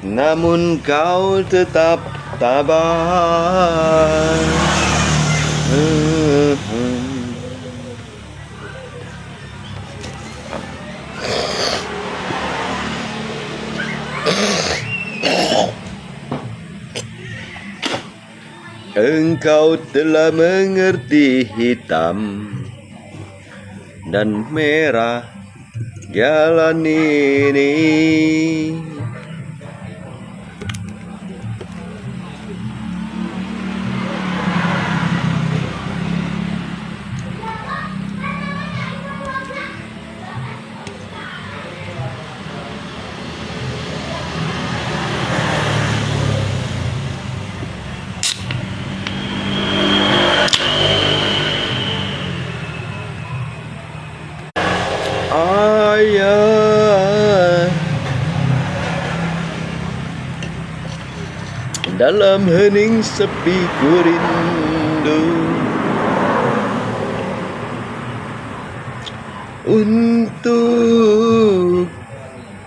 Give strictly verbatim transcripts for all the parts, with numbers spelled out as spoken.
Namun kau tetap tabah. Engkau telah mengerti hitam dan merah jalan ini. Ayah, dalam hening sepi ku rindu untuk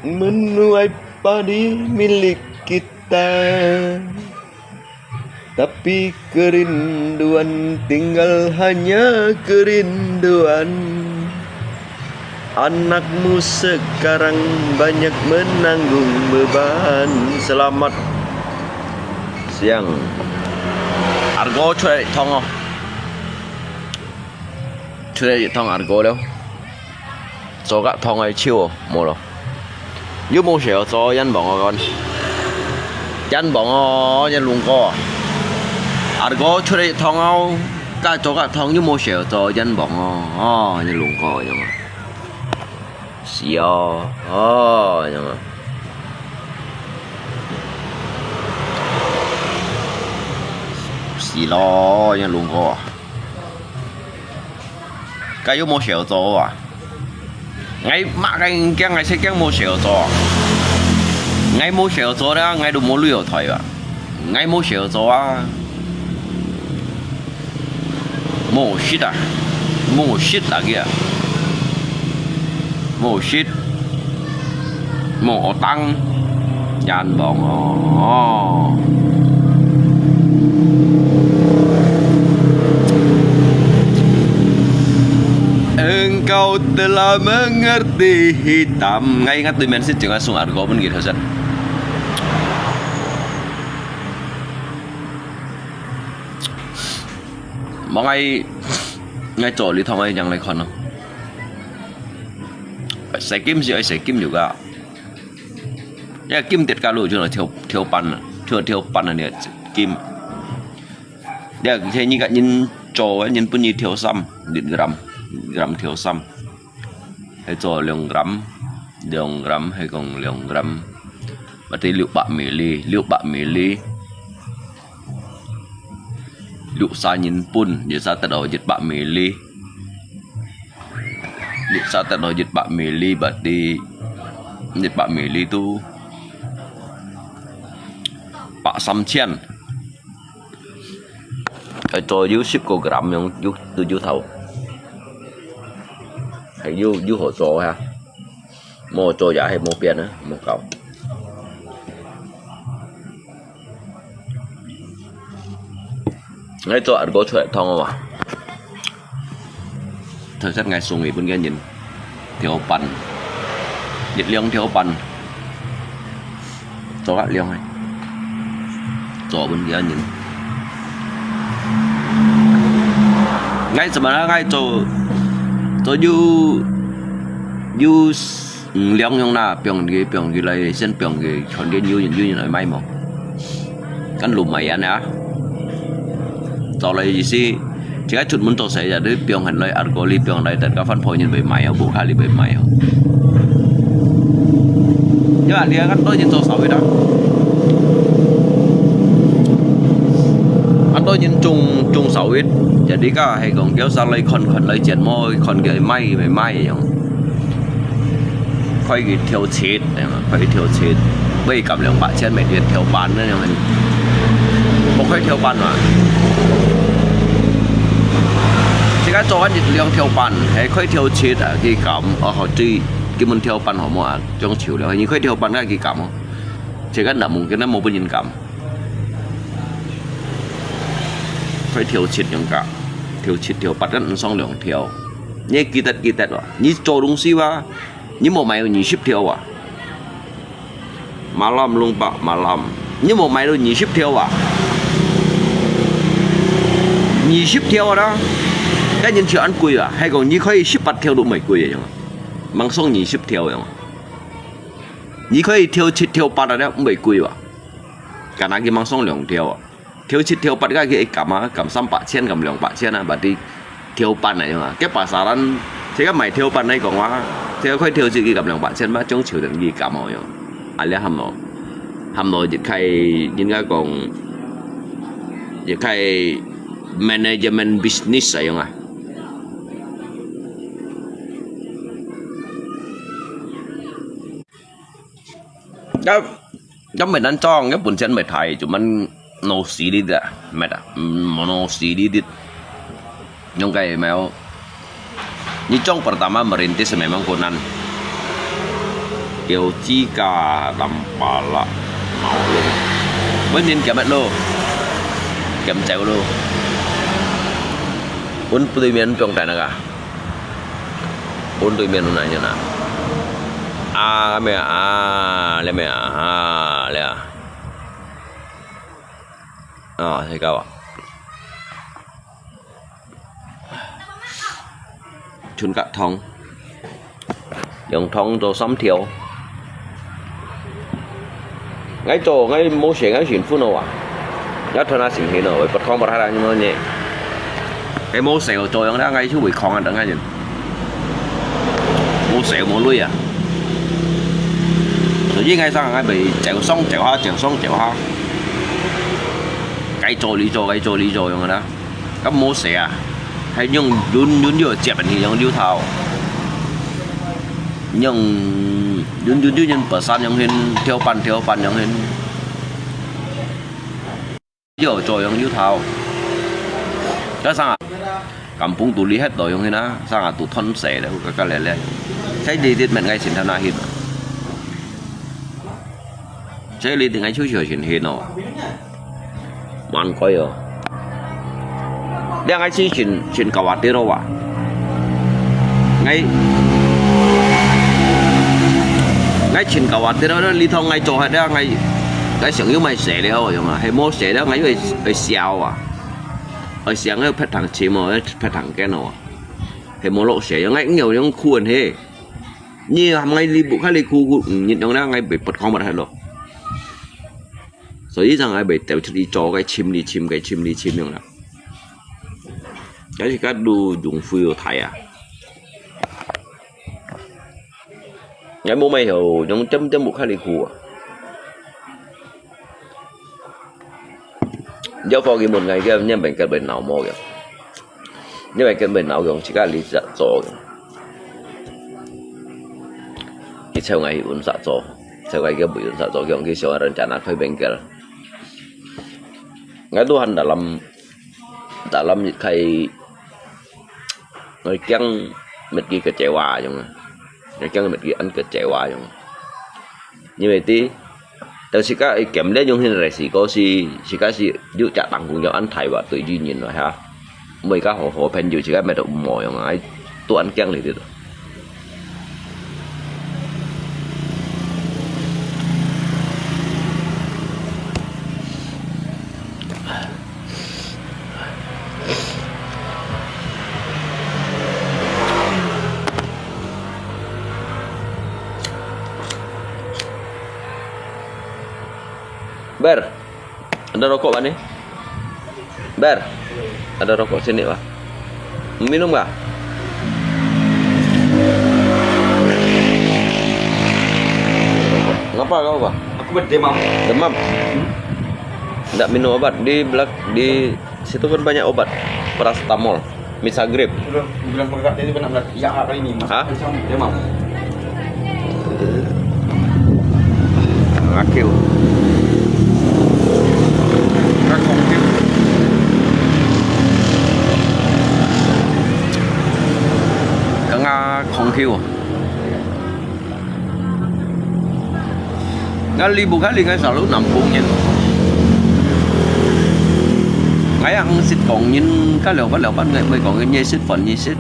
menuai padi milik kita. Tapi kerinduan tinggal hanya kerinduan. Anakmu sekarang banyak menanggung beban. Selamat siang. Argo 出來一趟哦。出來一趟 Argo 了。 做甲痛个手哦，無咯。又無事做，冤枉哦，冤枉哦，冤枉哥啊。Argo 出來一趟哦，甲做甲痛又無事做，冤枉哦，哦，冤枉哥，冤枉。是哦，哦，冤枉。是咯，冤枉哥啊。 該又無事做啊？𠊎麼个驚，𠊎才驚無事做。𠊎無事做了，𠊎都無旅遊台啊。𠊎無事做啊。無食啊，無食啊，佢啊。無食。 無學當，冤枉哦。Engkau telah mengerti hitam. Ngai ingat tu message jeung ngai sung argo pun gitu set. Mong ai ngai 做你同 ai yang lai kon no. 洗金就愛洗金就个。因為金跌價咯，就來跳，跳板啊，跳，跳板啊，你金。你看，你看人做，人分你跳三，一gram，一gram跳三，還做兩gram，兩gram，還講兩gram，berarti六百mili，六百mili。 六三人分，一隻得到一百mili。六三得到一百mili，berarti一百mili tu百三千。愛做有十個gram樣，有，有，有頭。還有，有好做哈。無做也係無變啊，無搞。 𠊎做恁个出來通啊嘛。頭先𠊎送佢分个人，跳板，月亮跳板，做月亮个，做分个人。𠊎做麼个𠊎做，做有，有 嗯，兩樣啦，放佢，放佢來，先放佢，看見有人，有人來買無？Kan lumayan啊。做來意思，自家出門做事呀，你放閒來，argo你放來，等下番婆人會買哦，無卡你會買哦。因為你看，恁多人做手藝啊。恁多人種，種手藝，jadi ka係講，叫上來看看來剪無，看佢賣，賣賣樣。 開佢跳切，開佢跳切，每一粒兩百千美金跳板呢，樣，無開跳板嘛。自家做緊一輛跳板，係開跳切啊，幾咁，哦，好，最基本跳板好無啊？種樹了，你開跳板該幾咁哦。自家拿mungkin無分人感。所以跳七用个，跳七跳八个毋上兩條。你記得記得哦，你做東西哇，你無買到二十條啊？Malam lung pak malam，你無買到二十條啊？二十條啊啦，該人就恁貴啊，還講你可以十八條都毋會貴啊，樣啊，吂上二十條樣啊。 你可以跳七跳八啊，了毋會貴哇？敢若佢吂上兩條啊？跳七跳八个佢會減啊，減三百千，減兩百千啊，berarti跳八啊樣啊。該pasaran，自家買跳八來講啊，自家可以跳七佢減兩百千嘛，總少等佢減哦樣。啊，了喊咯，喊咯，一開應該講，一開management business啊樣啊。 該，該毋係難裝，該本錢毋係大，cuman no silidit啊，毋係啊，嗯，no silidit。用該咩哦？你裝pertama merintis memang困難。Kêu chi ka lam pala mau lung. Mending kiamat lo. Kiam ceu lo. Un putui mian piong tai na ka. Ôn tui miên ôn nai nyo na. A, mẹ a, lê mẹ a, a, lê a. A, thầy cao à. Chun cắt thông. Dùng thông cho sắm thiểu. Ngai cho, ngai mô sẻ, ngai xin phun âu à. Ngai thon a xin hin âu, bật khong bật hai là như nhẹ. Ngai mô sẻ cho yang da, ngai chu bật khong ăn da ngai jin. Mô sẻ mô lui à. Rồi với ngai sang ngai bật chéo song chéo ha, chéo song chéo ha. Ngai cho lý cho, ngai cho lý cho yang da. Kâp mô sẻ à. Hay yung yun yun yun chép anh hi yang liu thao. Yung yun yun yun yun bật san yang hin, theo pan theo pan yang hin. Yo cho yang liu thao. Kâp sang à. Kampung tu li het to yang hin à. Sang à tu thon sẻ le, kâp kâp le le. Sai di dit men ngai sin thao na hin. Sai li di ngai chu chu sin hin no. Màn koi ơ. Liang ngai chi chin, chin kawa tiro wa. Ngai, ngai chin kawa tiro, li thong ngai cho hai liang ngai, ngai siang yu mai se liao yong a. He mo se liao ngai yu ai siao a. Ai siang yu phet thang chim o, phet thang ken o. He mo lo se yong ngai ngiao yong kuan he. Ni ham ngai li bu khai li ku ku, nit yong liang ngai bi pet khong bat hai lo. Sơ yi chang ai bai têu chit li cho cái chim li chim, cái chim li chim yong na. Cái gì các đu dùng phui thải à. Ngai mô mai hầu yong chấm chấm bu khai li khu à. Yau phao ki mun ngai kia nhân bệnh cái bệnh não mô kìa. Nhân bệnh cái bệnh não yong chỉ cái lý do cho kìa. Ki cheu ngai yun sa cho. Cheu ngai kia bu yun sa cho yong ki siu ren chana khai bệnh kia. Ngai tu han dalam, dalam khai ngai kiang met ki kecewa yong. Ngai kiang met ki an kecewa yong. Ni mei ti, tau sika ai kiam le yong hin rai si ko si, sika si yu cha tang kung yong an thai wa tui ji nyin wa ha. Mei ka ho ho phen yu sika met mo yong ai tu an kiang li ti. Ber, ada rokok kan ni? Ber, ada rokok sini, Pak. Minum kah? Ngapa kau, Pak? Aku berdemam. Demam? Hmm? Ndak minum obat di belak-, di situ kan banyak obat. Paracetamol, Misagrip. Sudah, aku bilang kakak tadi, kau nak belak-, ya, kali ni, Mas. Ha? Macam demam. Laki. Kau kongkit. Kau ngah kongkit. 𠊎離不開你，𠊎selalu南部人。𠊎也毋識講人，該了不了不，𠊎會講人，你識翻你識，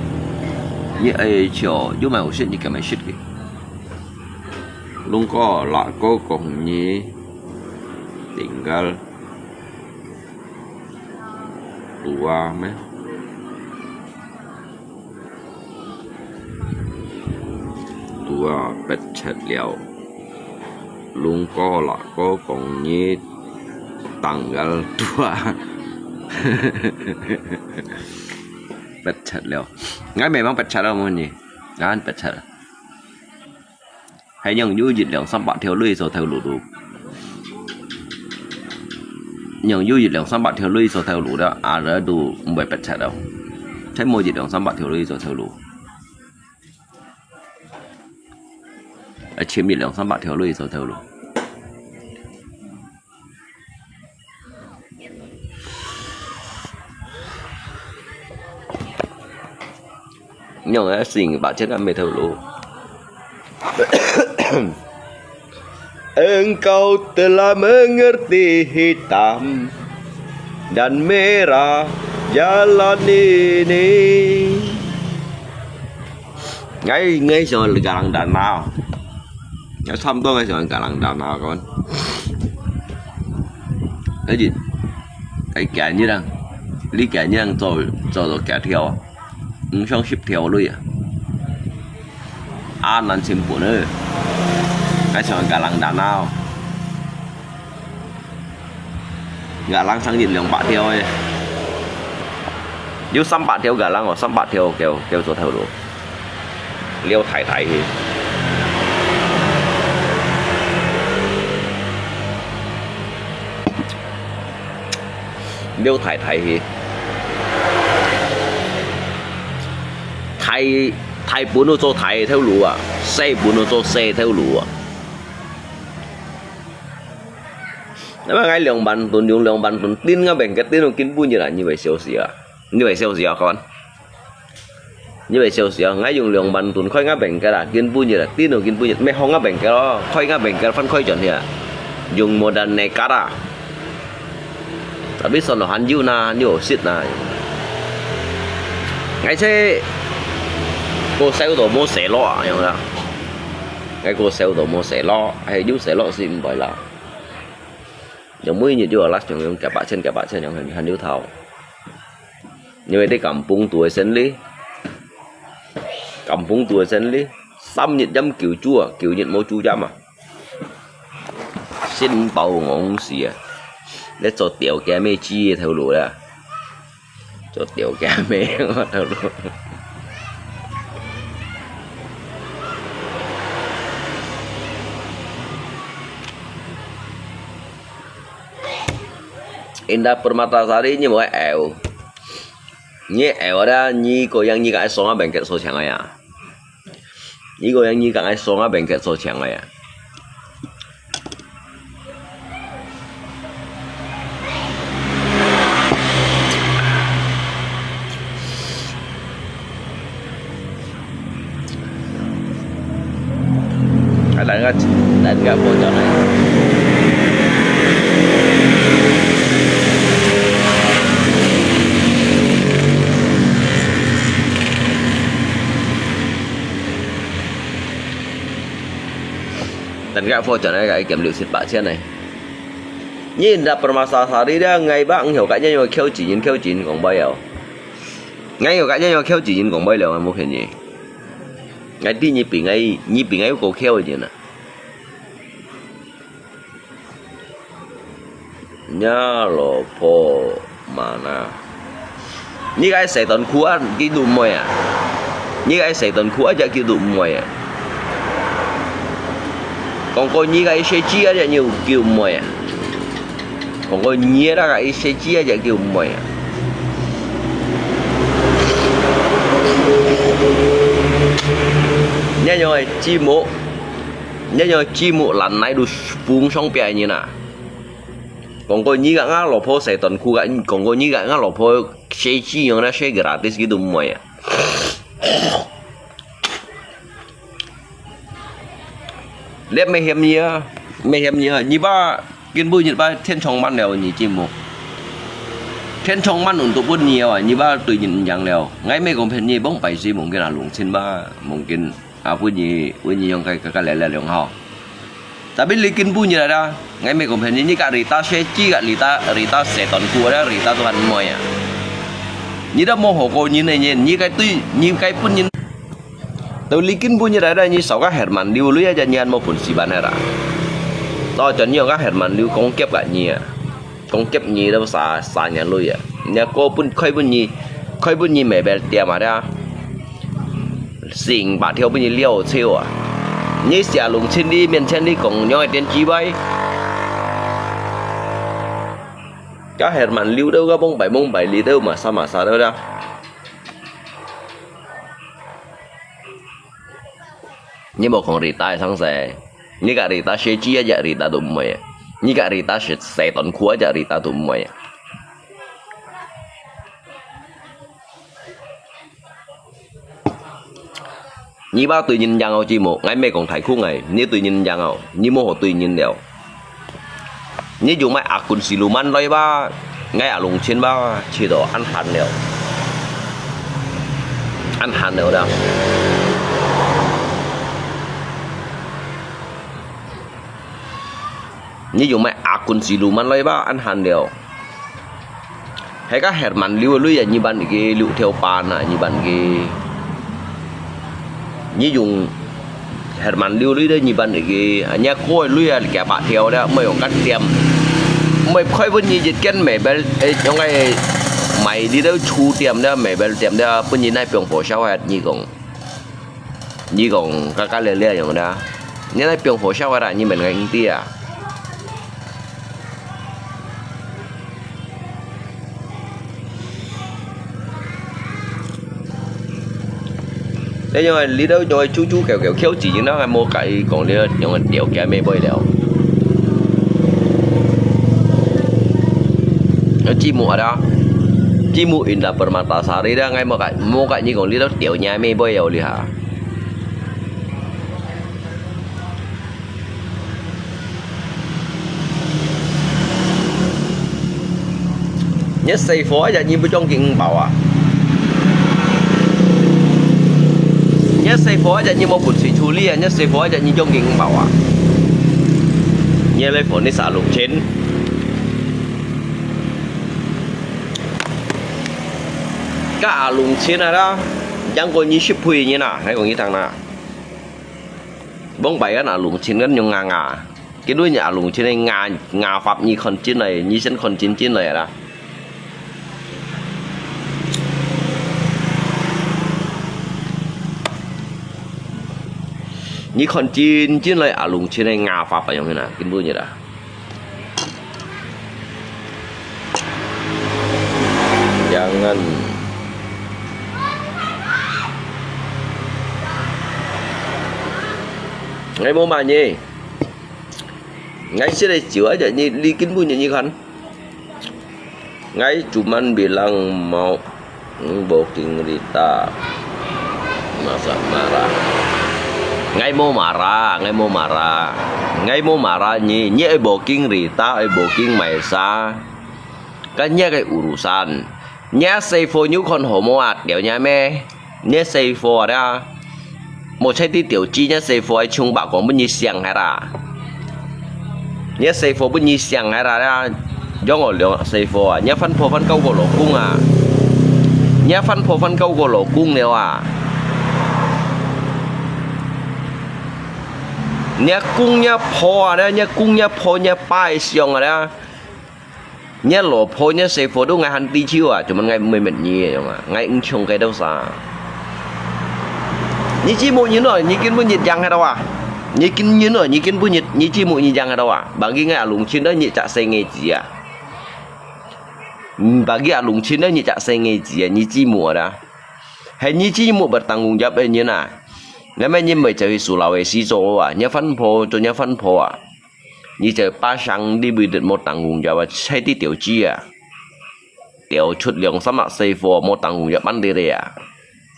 你愛笑，有麼好識，你敢愛識个。Lungko lako kong ni tinggal dua咩？Dua pechat了。Lungko lako kong ni tanggal dua pechat了。𠊎memang pechat了，無你，𠊎pechat。 還有一兩三百條鐳做頭路咯。有一兩三百條鐳做頭路了，啊，都毋會pechat了。才無一兩三百條鐳做頭路。啊，簽一兩三百條鐳做頭路。 用个四百千个没头路。Engkau telah mengerti hitam dan merah jalan ini. Ngai ngai sio galang danau. Ngai 差不多 ngai sio galang danau kan. Jadi, ai kian ni lang, li kian ni lang 做做到幾條啊？五上十條鐳啊！啊，難成本啊！該像galang danau，galang上一兩百條誒，有三百條galang哦，三百條叫叫做頭路。 了太太去。了太太去。大大本都做大頭路啊，細本都做細頭路啊。那麼𠊎兩萬噸，用兩萬噸，頂啊，變个頂到今晡日啊，你會笑死啊！你會笑死啊，看。 你會笑死啊！𠊎用兩萬噸開𠊎bengkel啊，今晡日啊，頂到今晡日，乜好𠊎bengkel咯，開𠊎bengkel翻開轉去啊，用modal nekat啊。Tapi算到還有哪，還有息哪。𠊎這個銷都無細落啊，用啦。𠊎個銷都無細落，係有細落係毋會啦。用每日就alas用用幾百千、幾百千用還還有頭。 因為你kampung都會生理，kampung都會生理，三日飲九晝啊，九日無晝飲啊。心包戇死啊！你做條件咩知个頭路啦？做條件咩个頭路？ Indah Permatasari你無愛，你愛啦，你个樣你个愛爽啊，bengkel所搶个呀。你个樣你个愛爽啊，bengkel所搶个呀。啊，等个等个播轉來。等个播轉來，該減六七八千呢。你indah permasalahan你啦，𠊎把你學个，你又敲錢，敲錢講白了。 𠊎有个人有敲錢講白了，無騙你。𠊎知你比𠊎，你比𠊎有個敲个人啊。你老婆mana？你个細短褲啊，佢都毋會啊。你个細短褲啊，隻佢都毋會啊。講過你个細子啊，隻又佢毋會啊。 講過你那個一些姐姐就毋會啊。你用个字幕，你用个字幕爛泥都封上邊人啊。講過你个𠊎老婆洗短褲个，講過你个𠊎老婆洗紙用那些gratis佢都毋會啊。 你乜嫌你啊？ Meh hiam你啊，你把根本你把天窗满了，你寂寞。天窗满untuk pun你啊，你把对人讲了。Ngai meh kong phen你bông pai si mungkin alung chin ba, mungkin apa ni, apa ni yang kai kai lele yang ha. Tapi likin pun ni ada, ngai meh kong phen ni ka rita seci ka rita rita setan ku ada rita Tuhan moya. Ni dah mau hoko ni ne ni, ni kai tui, ni kai pun ni. Tau likin pun ni ada ni sau ka Herman Liu lui aja ni an mau pun si ban hera. Tau jan ni ka Herman Liu kong kep ka ni a. Kong kep ni dah sa sa ni lui a. Ni ko pun koi pun ni, koi pun ni mebel tiam ada. Sing ba thiau pun ni liau cheu a. Ni sia lung chin li mien chen li kong nyoi tien chi bai. Ka Herman Liu dah ka bông bai bông bai li dah masa masa dah dah. Ni mau kong rita sang se. Ni ka rita seci aja rita tu meh. Ni ka rita se setan ku aja rita tu meh. Ni ba tui nyin yang au ji mo, ngai meh kong thai khu ngai, ni tui nyin yang au, ni mo ho tui nyin liao. Ni yung mai akun siluman loi ba, ngai alung chin ba, chi do an han liao. An han liao da. Ni yung mai akun siluman loi ba, an han liao. Hai ka Herman Liu lui ya nyi ban ke liu theo pa na nyi ban ke. Ni yung Herman Liu lui de nyi ban ke. Anya koi lui ya kia pa theo de, mo yung kan tiam. Mo khoi pun nyi jit ken mebel, eh, yung ai mai di de chu tiam de, mebel tiam de, pun nyi nai piong po xiao hat nyi kong. Nyi kong ka ka le le yong da. Nyi nai piong ho xiao da, nyi men ngai ing ti a. Nyi yong li dau yong chu chu kêu kêu kêu chi, nyi nai mo kai kong li yong tiao kia me boi liao. Yo chi mu ada. Chi mu inda permata sari da ngai mo kai, mo kai nyi kong li dau tiao nya me boi yao li ha. Nhất四火一日要將近五包啊！nhất四火一日要冇本事處理啊！nhất四火一日要將近五包啊！nhất來火你殺六千。加六千啊啦，將過二十倍呢啦，還講一趟啦。 Bông bai kan alung chin kan yung nga nga. Cái đuôi nhà alung chin này nga nga pháp nhi khon chin này, nhi sen khon chin chin này là. Nhi khon chin chin này alung chin này nga pháp phải không hả? Cái đuôi nhà đó. Jangan. Ngai mo ma nyi. Ngai sila jiwa aja nyi likin bu nyi kan. Ngai cuman bilang mau booking Rita. Masa marah. Ngai mo marah, ngai mo marah. Ngai mo marah nyi, nyi ai booking Rita, ai booking Maisa. Kan nyi kai urusan. Nyi sai fo nyu kon homo at, liao nyi me. Nyi sai fo ada. Mo chai ti tiểu鸡 nyi sai fo ai chung ba kong bu nyi siang hai ra. Nyi sai fo bu nyi siang hai ra da. Yong o liao sai fo a. Nyi fan po fan kau ko lo kung a. Nyi fan po fan kau ko lo kung liao a. Nyi kung nyi po a da, nyi kung nyi po nyi pai siang a da. Nyi lo po nyi sai fo tu ngai han ti chiu a, cuman ngai mui met nyi yong a, ngai eng chung kai dau sa. Nyi chi mu nyi no, nyi kin bu nyi jang hai dau a. Nyi kin nyi no, nyi kin bu nyi, nyi chi mu nyi jang hai dau a. Bagi ngai alung chin da nyi chak sai ngai ji a. Bagi alung chin da nyi chak sai ngai ji a, nyi chi mu da. Hai nyi chi mu bertanggung jawab nyi na. Ngai mai nyi mai chau hi Sulawesi cho a, nyi fan po, cho nyi fan po a. Nyi chau pasang di bui det mo tanggung jawab, chai ti tiểu鸡啊。Tiểu出两三百岁货，mo tanggung jawab ăn đi đi à.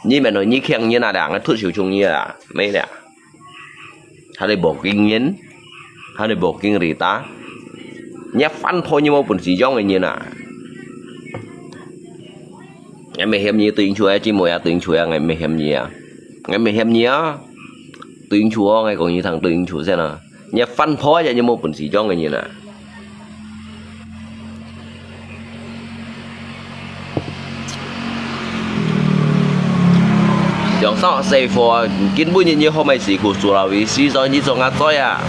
Nyi men nyi khiang nyi na dang, thut siu chung nyi à, mấy nè. Hai đi bộ kinh nghiệm. 還你無經理打，你翻台你無本事用个人啊！𠊎毋係嫌你對應處啊，姊妹啊，對應處啊，𠊎毋係嫌你啊，𠊎毋係嫌你啊，對應處哦，𠊎講你聽對應處先啊，你翻台也你無本事用个人啊！ 兩三細貨啊，今晡日你好買水果，Sulawesi，所以你做麼个嘴啊？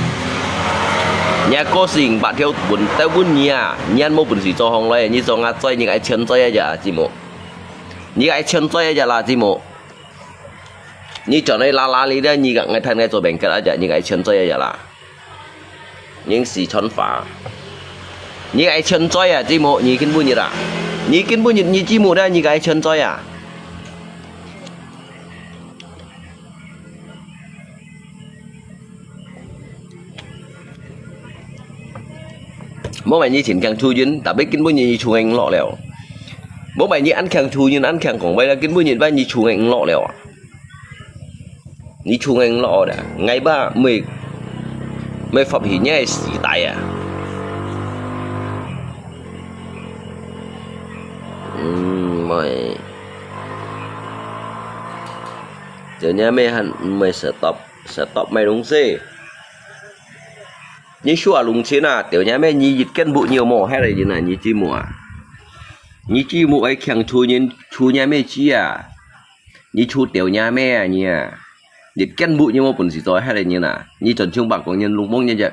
你个個性白條分，都分你啊，你還無本事做行來，你做麼个嘴，你个愛錢嘴啊，姊妹。你个愛錢嘴啊，姊妹。你轉來拉拉哩，你个愛談个做bengkel啊，你个愛錢嘴啊啦。 人死穿法。你愛錢嘴啊，姊妹，你今晡日啊，你今晡日你姊妹啊，你个愛錢嘴啊。無買你前強出人，tapi今晡日你出人落了。無買你恁強出人，恁強講話了，今晡日你出人落了啊。 你出人落了，𠊎吧，毋會，毋會發現你个時代啊。嗯，毋會。這下乜還毋會stop，stop買東西。你說啊，弄清啊，這下乜你一根本有無，還來人啊，你姊妹啊。你姊妹愛強出人，出人乜知啊。 你出條娘咩啊你啊！你根本你無本事做，還來人啊！你轉清白講，人攏講人家，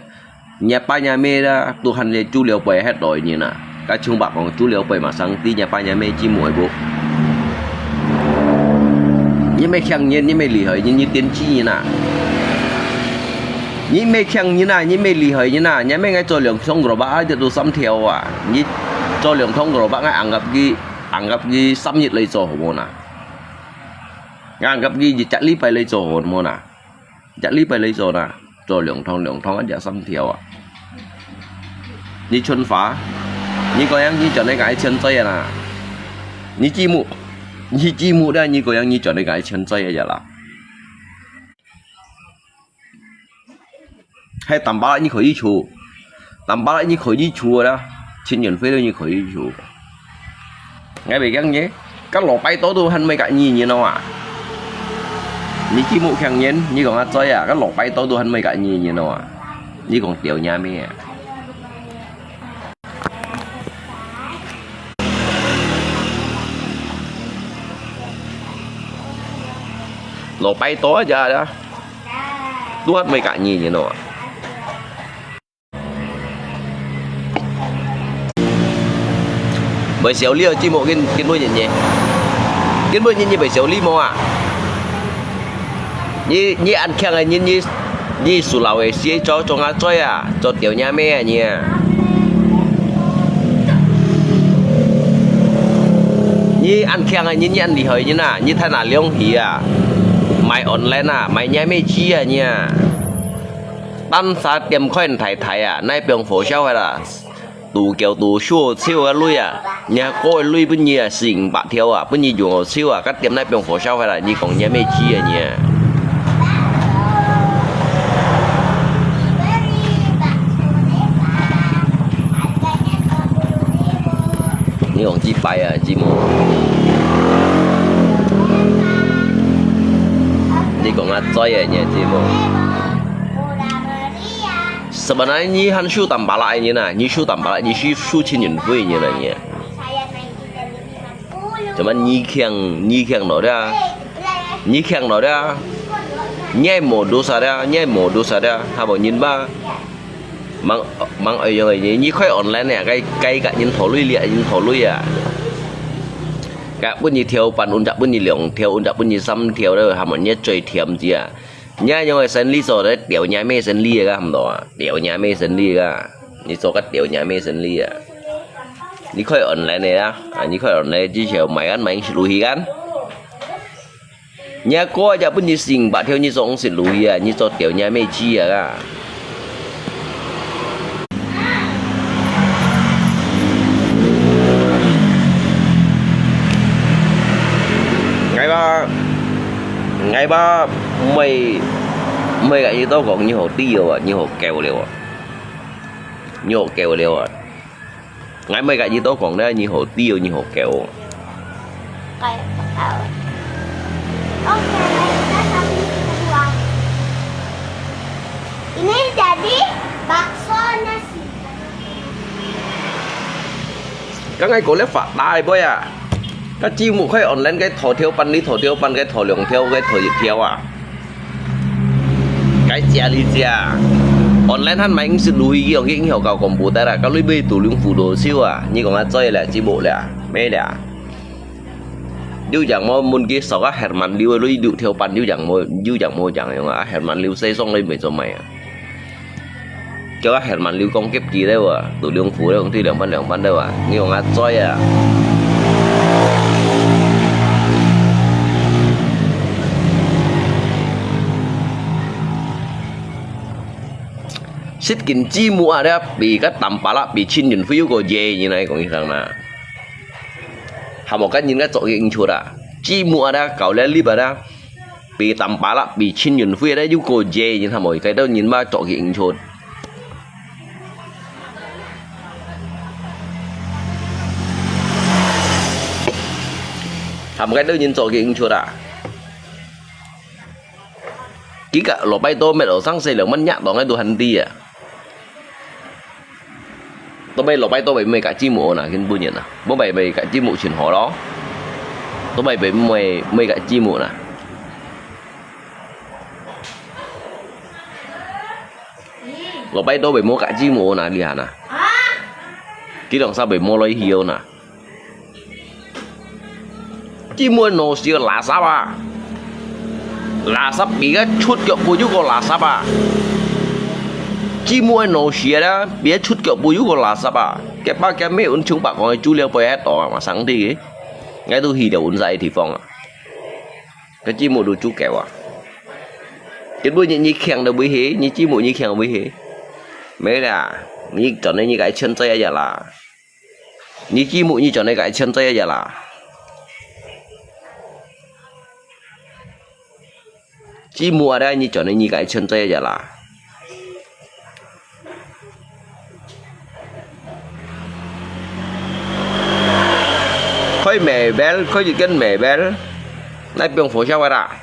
你爸你姆啦，都還來做了輩，還來人啊！該清白講，做了輩嘛，上帝你爸你姆姊妹無？你乜強人，你乜厲害人，你點知人啊！你乜強人啊，你乜厲害人啊！你乜愛做兩桶gerobak，啊，就做三條啊！你做兩桶gerobak，啊，anggap佢，anggap佢三日來做好無啦？ Anggap佢一隻禮拜來做好無啦？一隻禮拜來做啦，做兩桶兩桶啊，一三條啊。你春花，你講樣你轉來个愛錢嘴啊啦？你姊妹，你姊妹啦，你講樣你轉來个愛錢嘴啊啦？ 還tambah你可以出，tambah你可以出啦，千元費你可以出。𠊎會講你，該老闆多都還沒个你，你know啊？你既無強人，你講啊嘴啊，該老闆多都還沒个你，你know啊？你講條娘咩啊？ 老闆多啊，都還沒个你，你know啊？Buat siau li, cimuk kin, kin bunyi ni. Kin bunyi ni buat siau li mo ah. Ni, ni ăn khiang ah, ni, ni, ni Sulawesi cho, cho ngã choi ah, cho tiểu nha mê ah ni ah. Ni ăn khiang ah, ni, ni ăn lì hơi ni na, ni thai na liong hì ah. Mai online ah, mai nha mê chi ah ni ah. Tan sa tiêm khoen thai thai ah, nai piong phổ siau hai la. Tù kiêu tù shu chiu ah lui ah, ni ah koi lui bun ni ah sing bak thiau ah, bun ni yung chiu ah, cắt tiêm nai piong phổ siau hai la, ni kong nha mê chi ah ni ah. Ni kong chi pai ah, chi mo. Ni kong ah choi ah, ni ah, chi mo. Sebenarnya ni han shu tambah lai ni na, ni shu tambah lai, ni shu, shu chin yun hui ni na ni. Cuma ni khiang, ni khiang lo dia. Ni khiang lo dia. Ni ai mo dosa dia, ni ai mo dosa dia. Ha bo nyin ba. Mang, mang ai yong ai ni, ni khoi online ya, kai, kai ka nyin tho lui lia, nyin tho lui ya. Ka bun ni thiau pan un jak bun ni liong thiau, un jak bun ni sam thiau da, ha mo ni choi thiam jia. Nha yong ai sen li so da, tiau nha mê sen li ka ham do ah. Tiau nha mê sen li ka. Ni so ka tiau nha mê sen li ah. Ni khoi online ya. Ah, ni khoi online ji cheu mai kan, mai shi lu hi kan. Nha ko ja bun ni sing ba thiau ni so ong sit lu hi ah, ni so tiau nha mê chi ah ka. Ngai ba, ngai ba, mei, mei ka ni to kong ni ho ti yo ah, ni ho kêu liu ah. 你好狗了啊！𠊎毋係甲你多講咧，你好丟，你好狗。 Kayak bakal. Oke, kita sampai semua. Ini jadi bakso nasi. 剛才講咧發達个妹啊，該節目開online个頭條版，你頭條版个頭兩條个頭一條啊。 該食你食，online還買五十鑢去，用去以後搞廣播得啦，搞你買杜龍輔導手啊，你講啊，做了節目了，沒了。有樣無問佢少个Herman Liu，你六條半有樣無，有樣無樣用啊，Herman Liu西裝你買做咩啊？叫啊Herman Liu講給佢了啊，杜龍輔了，講對兩半兩半了啊，你講啊，做啊。 實際節目啊，這比个Tampalak比陳雲輝又過熱，你來講一聲啦。還無跟人家做个演出啊，節目啊，這搞了禮拜啊，比Tampalak比陳雲輝咧又過熱，你還無該兜人嘛做个演出。還無該兜人做个演出啊。 佢个老拜多乜學生細兩蚊一檔个都還知啊。都係老拜多會毋會搞節目啊，今晡日啊，無會毋會搞節目盡好咯。都係會毋會，毋會搞節目啊。老拜多會無搞節目啊，你看啊。佢兩儕會無來去哦啊。 節目个鬧事个垃圾啊！垃圾比个出腳步又過垃圾啊！節目个鬧事啦，比个出腳步又過垃圾啊！佢把佢咩運從白講个資料背喺度啊，嘛上帝个，𠊎都去到運在个地方啊！个節目都足夠啊！根本你，你強都毋會去，你節目你強毋會去，沒啦，你賺了你个錢在呀啦。 你節目你賺个該錢在呀啦。節目啊，你賺个你該錢在呀啦。開mobile，開一間mobile，來放火燒个啦。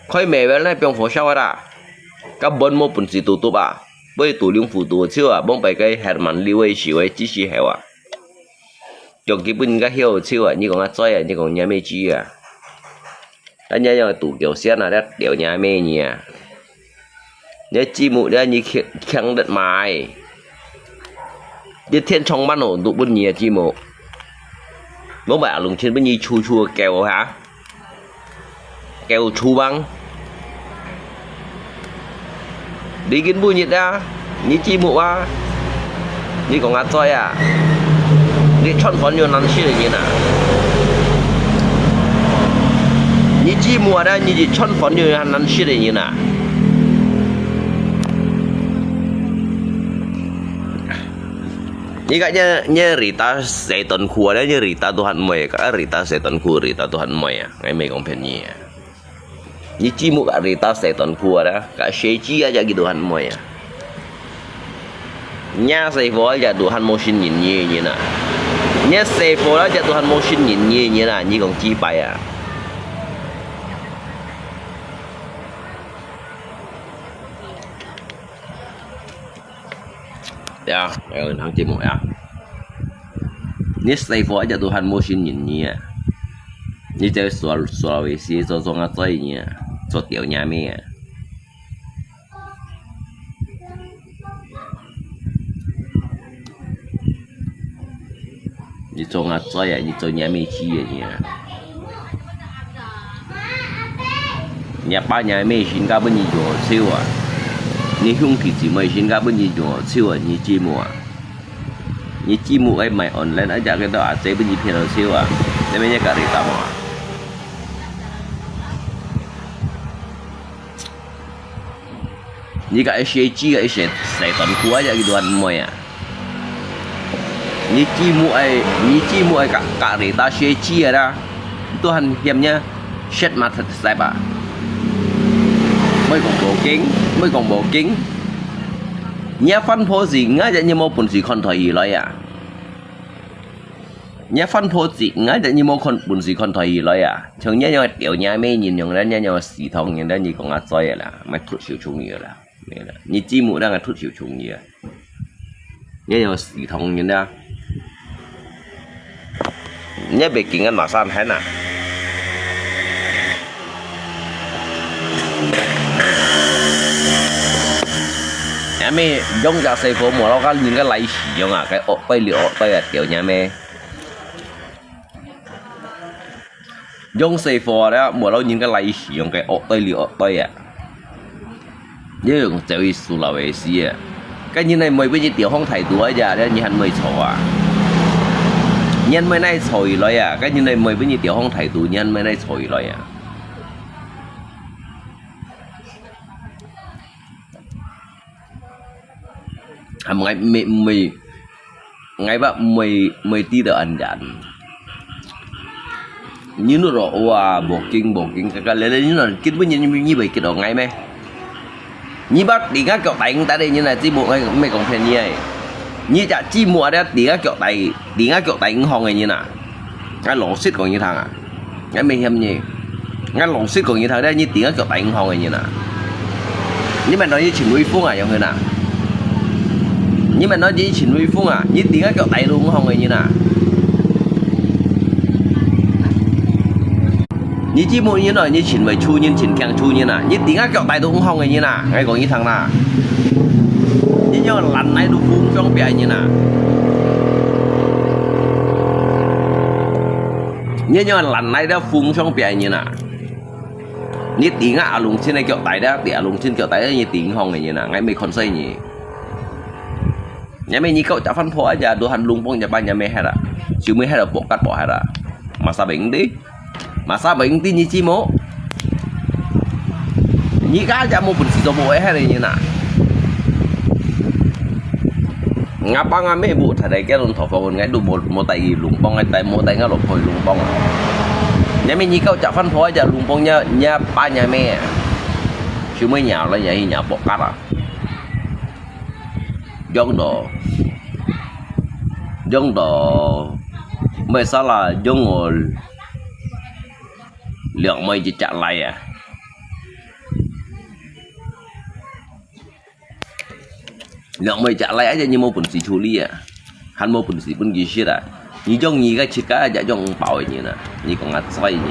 開mobile，來放火燒个啦。根本無本事度度啊！ 買杜龍輔導手啊，莫擺該Herman Liu个手个指示後啊。將佢分人家曉手啊，你講啊，嘴啊，你講你咩知啊？啊，你樣杜狗先啊，你屌你咩呢啊？你節目你，你強，強得買。你天窗慢哦，都分你个節目。莫擺阿龍千分你處處狗哈。 狗廚房。你今晡日啊，你節目啊，你講啊嘴啊，你全番有難食个人啊。你節目啊，你係全番有難食个人啊。你看你，你Rita洗短褲啊，你Rita都還毋會，啊Rita洗短褲，Rita都還毋會啊。 𠊎毋係講騙你啊。你節目啊，你到洗短褲啊，該洗衣啊，也佢都還毋會啊。若洗貨啊，也都還無信任你个人啊。若洗貨啊，也都還無信任你个人啊，你講幾擺啊？ 呀，還有人節目呀。你洗貨一直都還無信任你啊！你在Sul-，Sulawesi做，做啊嘴呢，做條娘咩啊！ 你做啊嘴啊，你做娘咩知啊你啊！你爸娘咩身家分你用好笑啊！你兄弟姊妹身家分你用好笑啊！你節目啊！你節目愛賣online，啊，這个到阿姐分你騙好笑啊！你咩你家己答啊？ 你个一些雞个一些洗短褲啊，一段妹啊！你節目愛，你節目愛隔，隔離打些雞个啦，都還嫌人，shit嘛，太細吧？莫講無經。毋好講無經，若番婆子，𠊎一日無本事看台戲來啊！若番婆子，𠊎一日無看本事看台戲來啊！像若樣个吊若妹人樣啦，若樣个死唐人啦，你講啊，嘴啊啦，莫脱手中意啦，你節目啦，𠊎脱手中意啊！ 你有時通人啊，你別緊个馬上喊啊。阿妹用隻細火無老家人个來使用啊，該惡對了惡對啊，掉你阿妹。 用細火了，無老人个來使用个惡對哩惡對啊！你用走去輸老个事啊！該人來妹分你調放態度啊呀，你還妹錯啊！你還妹哪錯起來啊？該人來妹分你調放態度，你還妹哪錯起來啊？ 還毋係，毋係，毋係，𠊎話毋係，毋係知道恁樣。你都說哇，無經無經，這個來來，你那根本你你你會見到𠊎咩？你把你个腳帶應帶的，你來節目，𠊎毋係講騙你个。你隻節目啊，你个腳帶，你个腳帶銀行个人啊，𠊎老實講你聽啊。 𠊎毋係嫌你，𠊎老實講你聽咧，你頂个腳帶銀行个人啊！你問到你陳偉峰啊，樣形啊？你問到你陳偉峰啊，你頂个腳帶到銀行个人啊！你節目人來，你陳偉主任、陳強主任啊，你頂个腳帶到銀行个人啊！𠊎講你聽啦，你樣爛泥到風上邊个人啊！ 你樣爛泥到風上邊人啊！你頂啊阿龍親个腳帶咧，頂阿龍親腳帶咧，你頂項个人啊，𠊎毋係看衰你。𠊎毋係你搞隻番婆啊，都喊龍幫隻班人毋係啦，就毋係啦，博格博係啦，masa berhenti。 Masa berhenti你節目？你家家無本事做無愛係人啊！𠊎爸𠊎姆無太太結婚討房，𠊎都無無帶佢龍幫，𠊎帶無帶𠊎老婆去龍幫啊！你咪你搞隻番婆，隻龍幫，若若爸若姆啊，就毋會惹來惹去惹博格啊！用到用到，毋係salah，用到 兩妹一隻倈啊！兩妹一隻倈，而且你無本事處理啊，還無本事分佢食啊！你將你个自家也將包个人啊！你講啊嘴呢！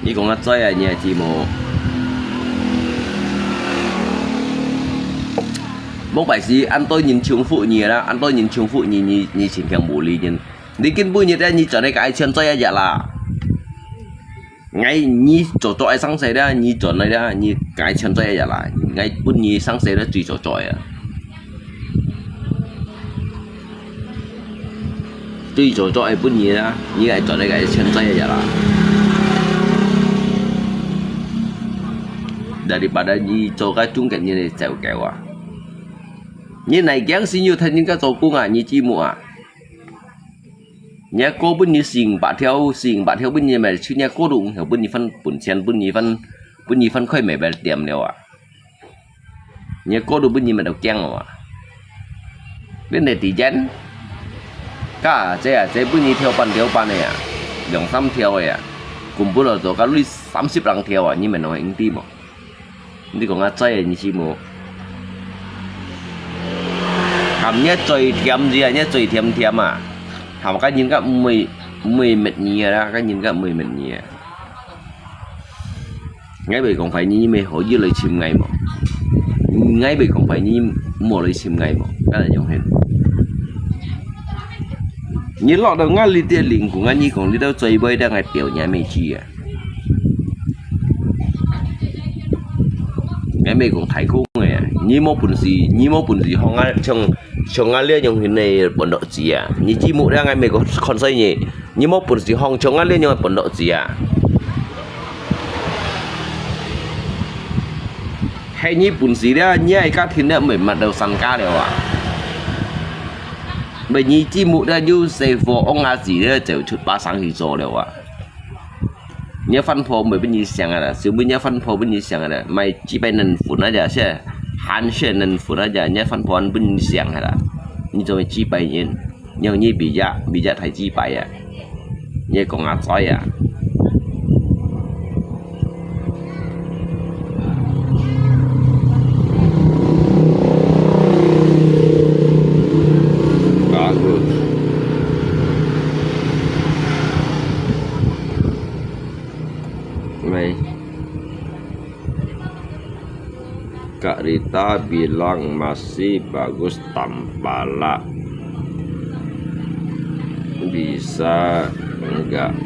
你講啊嘴啊！你个節目，莫怪是恁多人重複你啦，恁多人重複你，你你情況無理人。 你根本日咧，你賺个該錢最一日啦。𠊎你做做愛生事咧，你賺个咧，你該錢最一日啦。𠊎本日生事咧最做做啊，最做做愛本日啦，你愛賺个該錢最一日啦。Daripada你做个中間人个走狗啊，你哪驚死有聽人家做工啊？你節目啊？ 若哥分你四五百條，四五百條分你買，就若哥都五條分你分本錢，分你分分你分開買買店了啊！若哥都分你買到驚了啊！你哪知人？家姐啊，姐分你條半條半个啊，兩三條个啊，根本就做个你三十零條啊，你買到應知無？ 你講啊嘴啊，你知無？含若嘴甜字啊，若嘴甜甜啊，含个人家毋會毋會滅你啊，个人家毋會滅你啊。𠊎會講壞你，你咪好意來尋𠊎無？𠊎會講壞你，莫來尋𠊎無？該樣形。你落到𠊎這隻靈骨啊，你講你都嘴會得𠊎表演咩事啊？ 𠊎毋係講大空个啊，你無本事，你無本事，像𠊎像像𠊎這樣形个本落子啊，你節目了，𠊎毋係講看衰你，你無本事，像像𠊎這樣个本落子啊。係你本事了，你个家庭了，毋係抹到身家了啊！毋係你節目了，有細貨翁阿姊了，就出把生去做了啊！你个飯泡毋會分你想啊啦，小妹，你个飯泡分你想啊啦，買幾百人份啊，這些，還是人份啊，這，你个飯泡分你想啊啦，你做麼幾百人？你用你比較，比較太幾百啊，你講啊，在啊。Bagus. Mai. Kak Rita bilang masih bagus tampala. Bisa enggak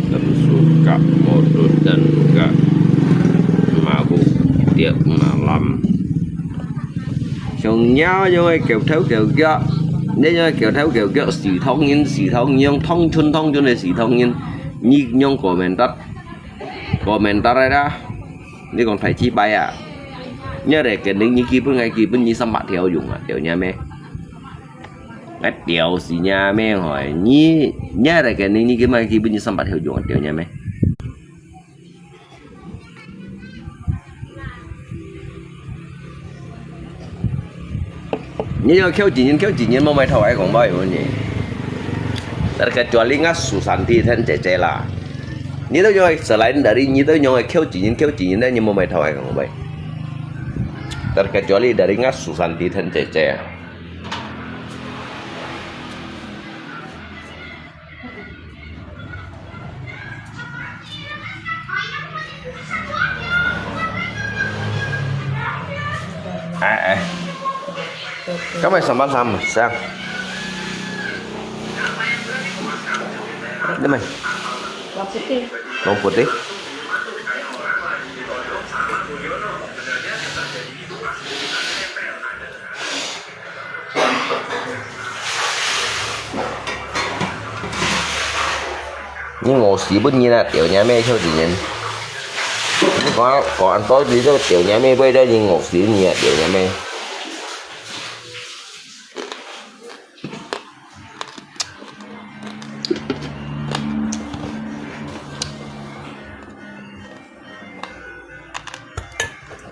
dan suka modus dan enggak mabuk tiap malam. 像你恁樣个狗頭狗腳，你恁樣个狗頭狗腳，死唐人，死唐人，用唐春唐春个死唐人，你用國民黨，國民黨个啦，你講太雞掰啊！你來肯定你基本个基本你三百條用啊，對毋對咩？𠊎屌死你咩吼！你你來肯定你基本基本你三百條用啊，對毋對咩？ 你要挑戰人，挑戰人，無買頭愛講話有問題。Terkecuali ngah susah di ten cece lah. Ni tu nyong selain dari ni tu nyong 挑戰人，挑戰人，你無買頭愛講話。Terkecuali dari ngah susah di ten cece. 哎，哎。Kau main sama-sama, sayang. Dia main. Bawang putih. Bawang putih. 你餓死分人啊，掉你咩臭子人！你講講恁多，你都掉你咩味道，你餓死你啊，掉你咩！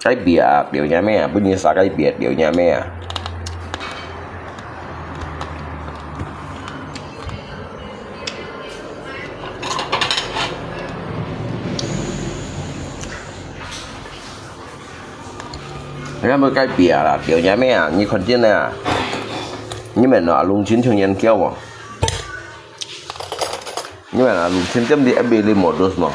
雞髀啊，掉你咩啊！分你殺雞髀啊，掉你咩啊！你看雞髀啊啦，掉你咩啊！你看見了啊？你們啊，弄清楚研究哦。 你們啊，弄清楚你beli modus嘛。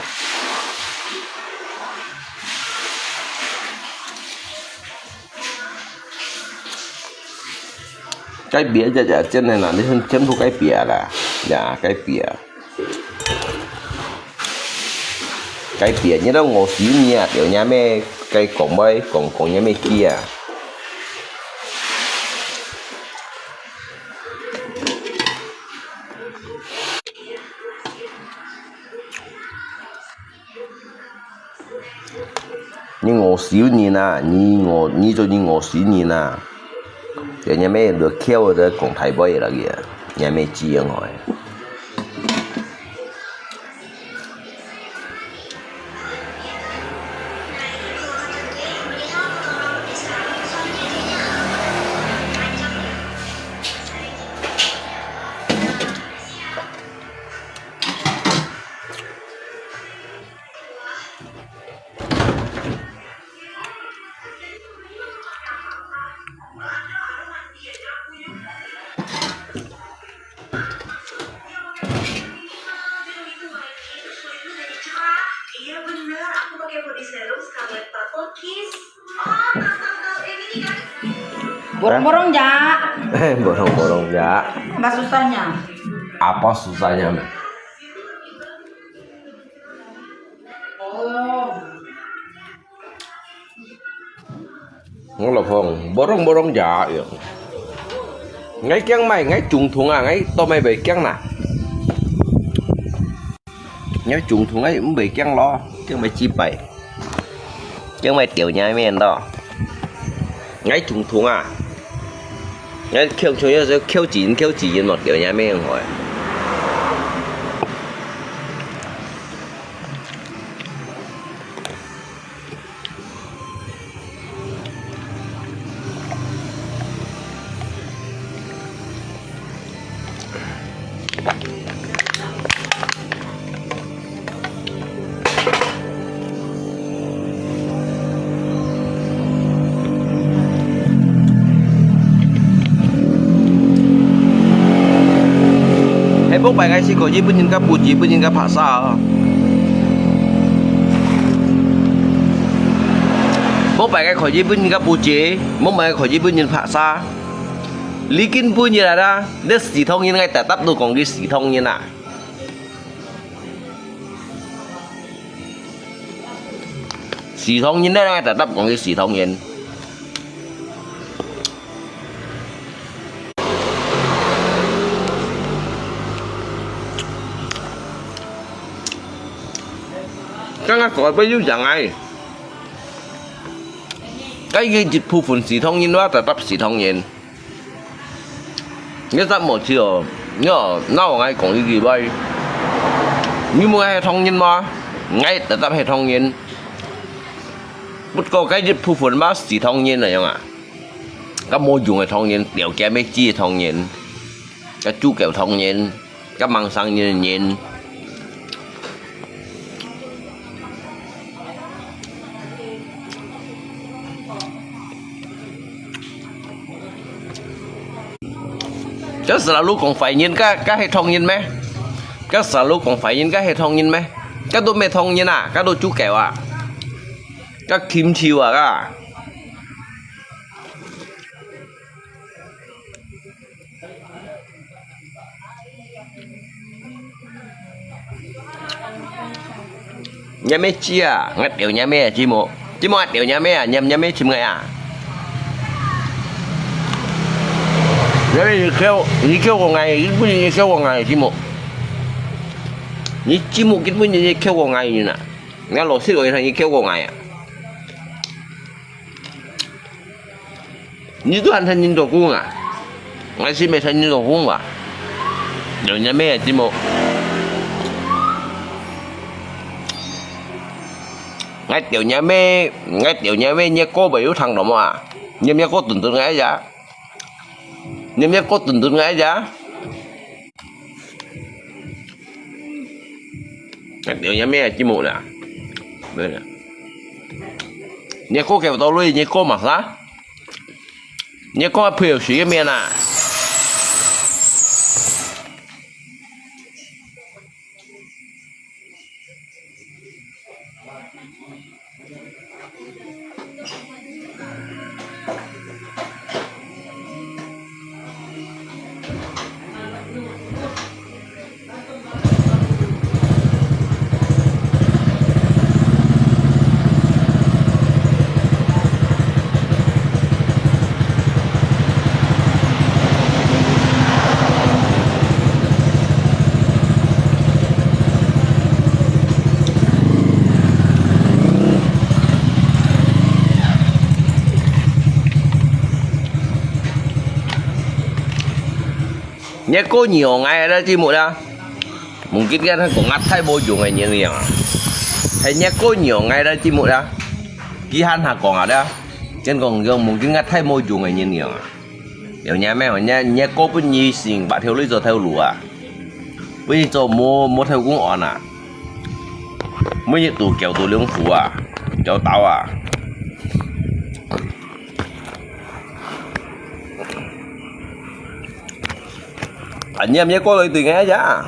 雞髀這隻真个啦，你看全部雞髀啦，呀，雞髀。雞髀，你都餓死你啊！掉你咩，該講話講講你咩雞啊！ 你餓死人啊！你餓，你做你餓死人啊！人家咩落口个講大話个啦个，人家咩知樣个。 Borong-borong ja. Borong-borong ja. Apa susahnya? Apa susahnya? Ngô Lộc Phong, borong-borong ja. Ngai kiang mai, ngai Trung Thung à, ngai tô mai bai kiang nà. Ngai Trung Thung ngai bai kiang lo, kiang bai chi bai. Kiang bai tiểu nhái miên đó. Ngai Trung Thung à. Ngai kiang chung yau kiang chín, kiang chín một tiểu nhái miên hỏi. 𠊎係看日本人个布置，日本人个白沙哦。無擺个看日本人个布置，無擺个看日本人白沙。你根本人來啦，你死唐人，𠊎特特都講佢死唐人啊！死唐人咧，𠊎特特講佢死唐人。 剛剛改變又講哎，該个一部分死唐人，我特特死唐人。你實無知哦，你哦，哪有𠊎講一句話？你問𠊎係唐人嗎？𠊎特特係唐人。不過該一部分嘛，死唐人來樣啊。該無用个唐人，條件乜知个唐人，該豬狗唐人。 个網上人人。該selalu講壞人，該，該係唐人咩？該selalu講壞人，該係唐人咩？該都毋係唐人啊，該都豬狗啊，該禽獸啊，該。 若姆知啊，𠊎吊若姆啊，知無？知無啊，吊若姆啊，若，若姆尋𠊎啊。若姆你叫，你叫過𠊎，你本人你叫過𠊎，知無？你知無？根本你叫過𠊎人啊！𠊎老實講，你叫過𠊎啊！ 你都還聽人做工啊？𠊎係毋係聽人做工啊？吊若姆啊，知無？𠊎吊若姆，𠊎吊若姆，若哥毋係有聽到無啊？若，若哥頓頓𠊎呀，若，若哥頓頓𠊎呀。 吊若姆啊，知無啦？對啦。若哥叫到你，若哥嘛啥？若哥配合水个面啊。 若哥仰𠊎啦，知無啦？Mungkin佢還講𠊎太無用个人樣啊。係若哥仰𠊎啦，知無啦？佢還下講啊啦，真講講，mungkin𠊎太無用个人樣啊。 有若姆哦，若，若哥分你行八條路做頭路啊，分你做無，無頭公案啊，每日都搞到兩副啊，搞到啊。啊，你若哥來對𠊎呀？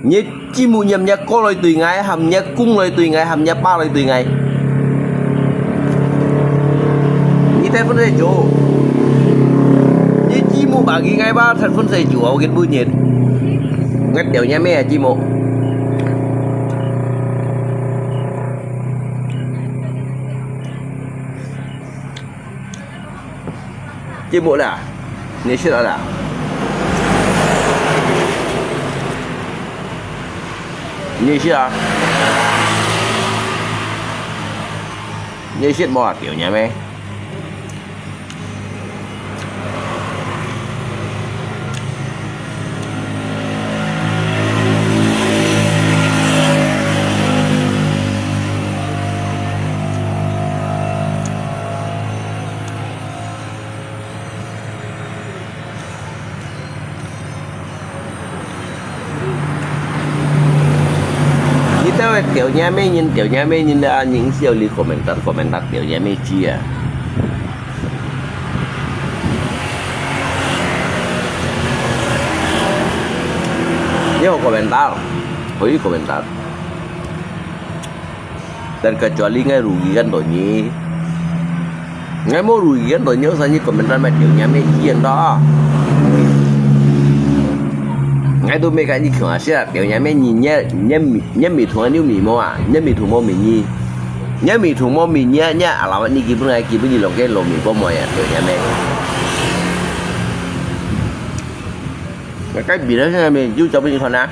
你知無，若，若哥來對𠊎，含若公來對𠊎，含若爸來對𠊎。你忒分細做。你知無，bagi𠊎吧，忒分細做，𠊎根本人。𠊎吊若姆啊，知無？ 節目啦，你識啦啦？你識啊？你識無啊？吊若姆。 你兜个吊若姆人，吊若姆人啦，人笑你comment，comment吊若姆知啊。你好 komentar，可以 komentar。 Dan kecuali ngai rugi kan to nyi. Ngai mau rugi kan to nyi, usah nyi komentar mai tiaw nyi amai cian to. Ngai tu mai ka nyi kiong asia, tiaw nyi amai nyi nyi nyi mi thong nyi mi mau a, nyi mi thong mau mi nyi. Nyi mi thong mau mi nyi nyi, alamat nyi kibu ngai kibu nyi long ke lo mi po mo ya, tiaw nyi amai. Ngai kai bi na sia mi, yu jauh bi nyi kon a.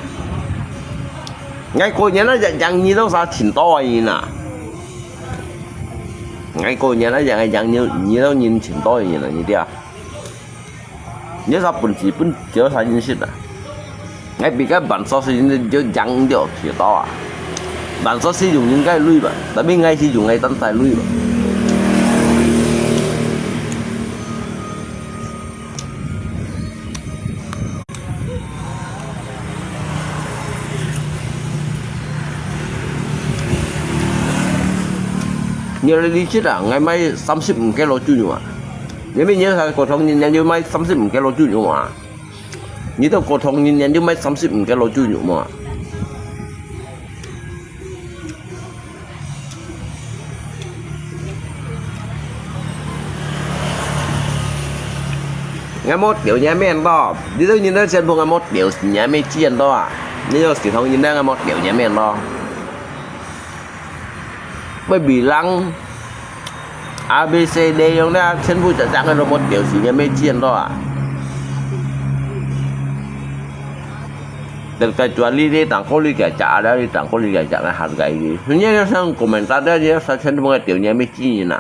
Ngai ko nyan na yang nyi dong sa chin to a nyi na. Ngai ko nyan na yang yang nyi nyi dong nyi chin to a nyi na nyi dia. Nyi sa pun si pun jiu sa nyi sit a. Ngai bi ka ban so si nyi jiu yang jiu si to a. Ban so si yung nyi kai lui ba. Tapi ngai si yung ngai tan sai lui ba. Nyi li li chit a, ngai mai 三十五 kilo 豬肉啊。你們有啥過同人家有賣三十五 kilo 豬肉啊？你都過同人家有賣三十五 kilo 豬肉嘛？ Ngai mau tiaw nyi amai to, di to nyi na sian pung ngai mau tiaw nyi amai cian to a. Nyi yo si thong nyi na ngai mau tiaw nyi amai to. Bai bilang A B C D yong na sian pung cak cak ngai mau tiaw si nyi amai cian to a. Dan kecuali di tangko li cak cak ada di tangko li cak cak ngai hargai di. Sebenarnya yang sang komentar dia dia sa sian pung ngai tiaw nyi amai cian na.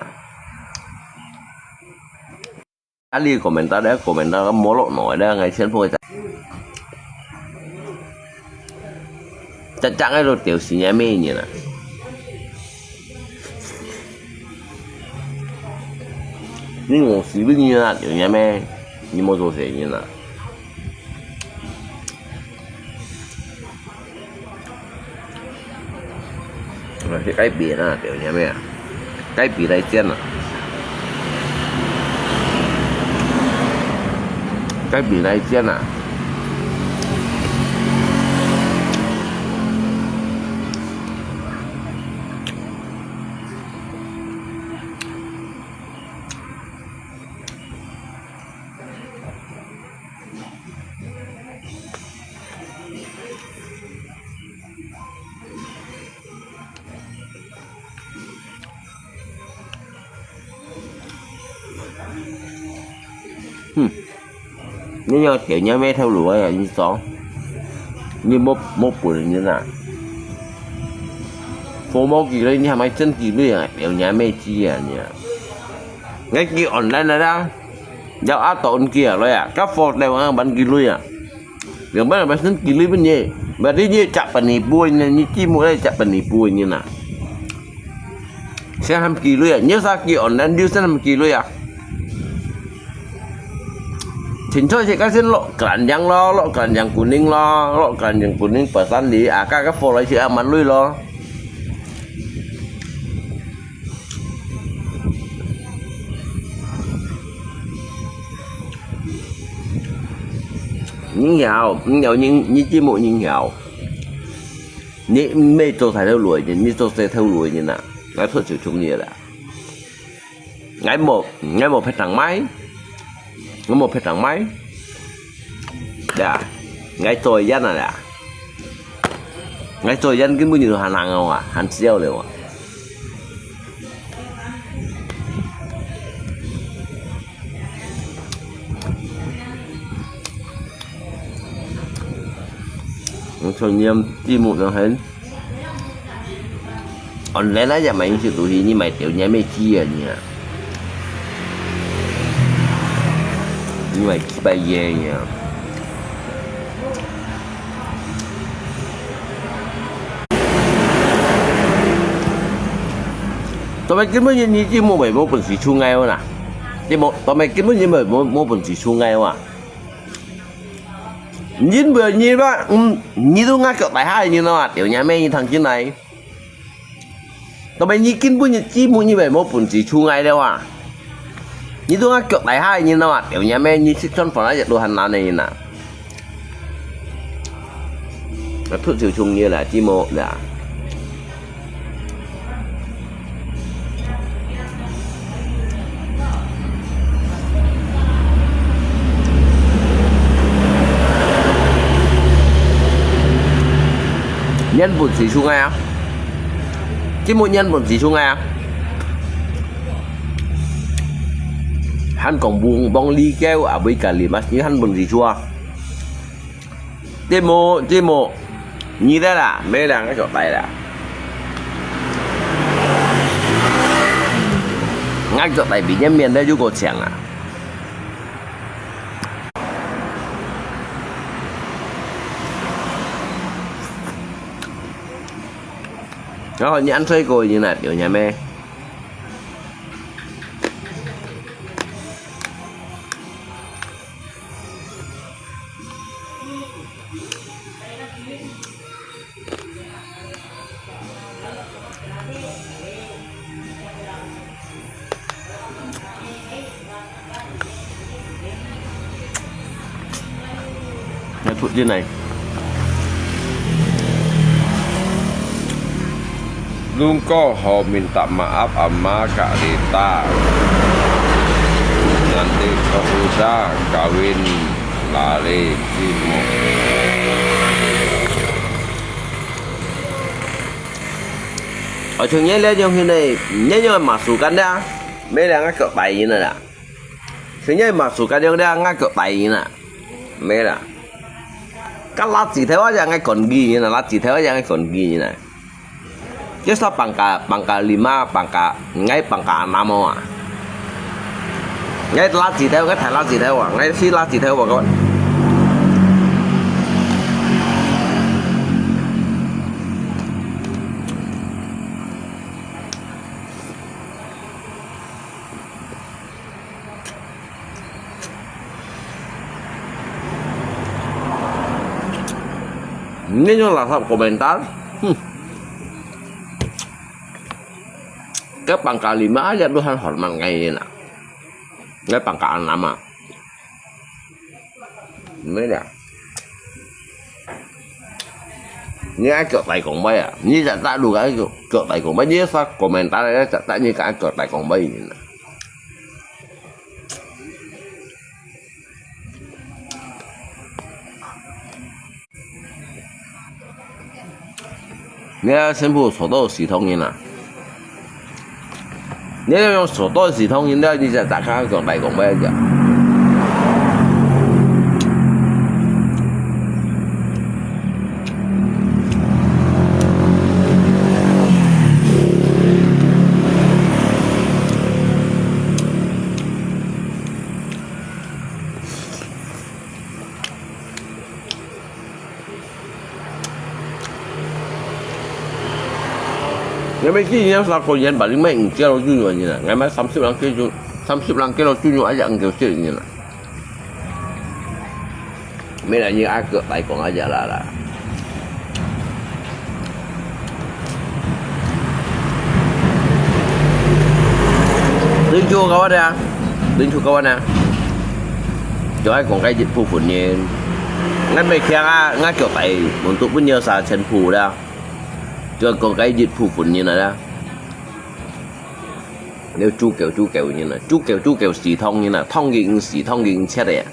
Ali komentar dia komentar ka molok no dia ngai sian pung ka. Cak cak ngai lo tiaw si nyi amai nyi na. Nyi ngong si bi nyi na tiaw nyi amai. Nyi mau so se nyi na. Nasi kai bi na, tiaw nyi amai a. Kai bi lai cian a. Kai bi lai cian a. 嗯，你要点人家买头路啊，你走，你莫莫不人家呐。佛毛给了，你还买真给了啊？有人家买鸡啊你啊？ Ngai ki online ada, yau aton ki a loi a, ka for teu ang ban ki lui a. Yang ban ban sen ki lui ben ye, berarti ye cak penipu ni, ni ki mu lai cak penipu ni na. Sen ham ki lui a, ni sa ki online, ni sen ham ki lui a. Chin choi si ka sen lo Keranjang lo, lo Keranjang Kuning lo, lo Keranjang Kuning pesan di, a ka ka for lai si aman lui lo. Ngiau, ngiau, ngiau, ngiau. Ni mei to sai thau lui ni, ni to sai thau lui ni na. Ngai thot chiu chung ni la. Ngai mo, ngai mo phet tang mai. Ngai mo phet tang mai. Ya, ngai to yan na la. Ngai to yan kin bu ni han hang a, han siau le wa. Ngai to yan ti mu nang hen. Online aja mai ngiu si tu hi ni mai teu ni mai ki a ni a. Ni mai ki bai ye ni a. Tao mai kin bu ni ni ti mu mai mo pun si chu ngai o na. Ti mo, tao mai kin bu ni mai mo mo pun si chu ngai o a. Nin bu ni ba, um, ni tu ngai kiok tai hai ni no a, teu ni mai ni thang kin nai. Tao mai ni kin bu ni ti mu ni mai mo pun si chu ngai le wa. Ni tu ngai kiok tai hai ni no a, teu ni mai ni si chon phone a ya tu han na ne ni na. 脱就重要啦，知無啦？原本是重个啊，知無？原本是重个啊。還講忘，忘記噭啊，會搞亂啊，你還問題出啊？ 知無？知無？你的啦，沒人愛做白啦。𠊎做白比你面的就夠強啊。然後你ăn水果已經來，有人咩？ Ngadtuk je nai. Lungko ho minta maaf ama Kak Rita. Nanti kau udah kawin lari cimok. Ôi, chừng nhé lẽ yong hin này, nhé yong mà sủ cắn đa. Mấy lẽ ngắt cỡ bảy yến rồi đã. Chừng nhé mà sủ cắn yong đa ngắt cỡ bảy yến à. Mấy là. Cắt lá chỉ theo á, ngắt còn ghi như là lá chỉ theo á, ngắt còn ghi như này. Chứ sao bằng cả, bằng cả lima, bằng cả, ngay bằng cả năm à. Ngay lá chỉ theo, ngay thải lá chỉ theo à, ngay xí lá chỉ theo à các bạn. Ini yang lah komentar. Hmm. Cái bằng cả lima aja Tuhan hormat ngay ni nak. Cái bằng cả enam ah. Mới được. Ni ai cọ tay kong bay à. Ni chả ta đủ cái cọ tay kong bay. Ni sa komentar ai chả ta ni cái cọ tay kong bay ni nak. Ni á全部坐到四通人啊！你要用坐到四通人了，你才打開講大講咩个。 你们今年啥过年把你们五千多斤了呢？俺们三十万斤就，三十万斤了就有，哎呀，五千斤了。没了，你二个白讲，哎呀啦啦。 Tunjuk kawan ah. Tunjuk kawan ah. Cho ai kong cái dịch vụ hôn nhân. Ngăn mày khen à, ngăn kiểu tại muốn tụ với nhau xa chân phủ đó. Cho kong cái dịch vụ hôn nhân đó. Nếu chú kiểu, chú kiểu như là, chú kiểu, chú kiểu xì thông như là, thông gì cũng xì, thông gì cũng chết đấy.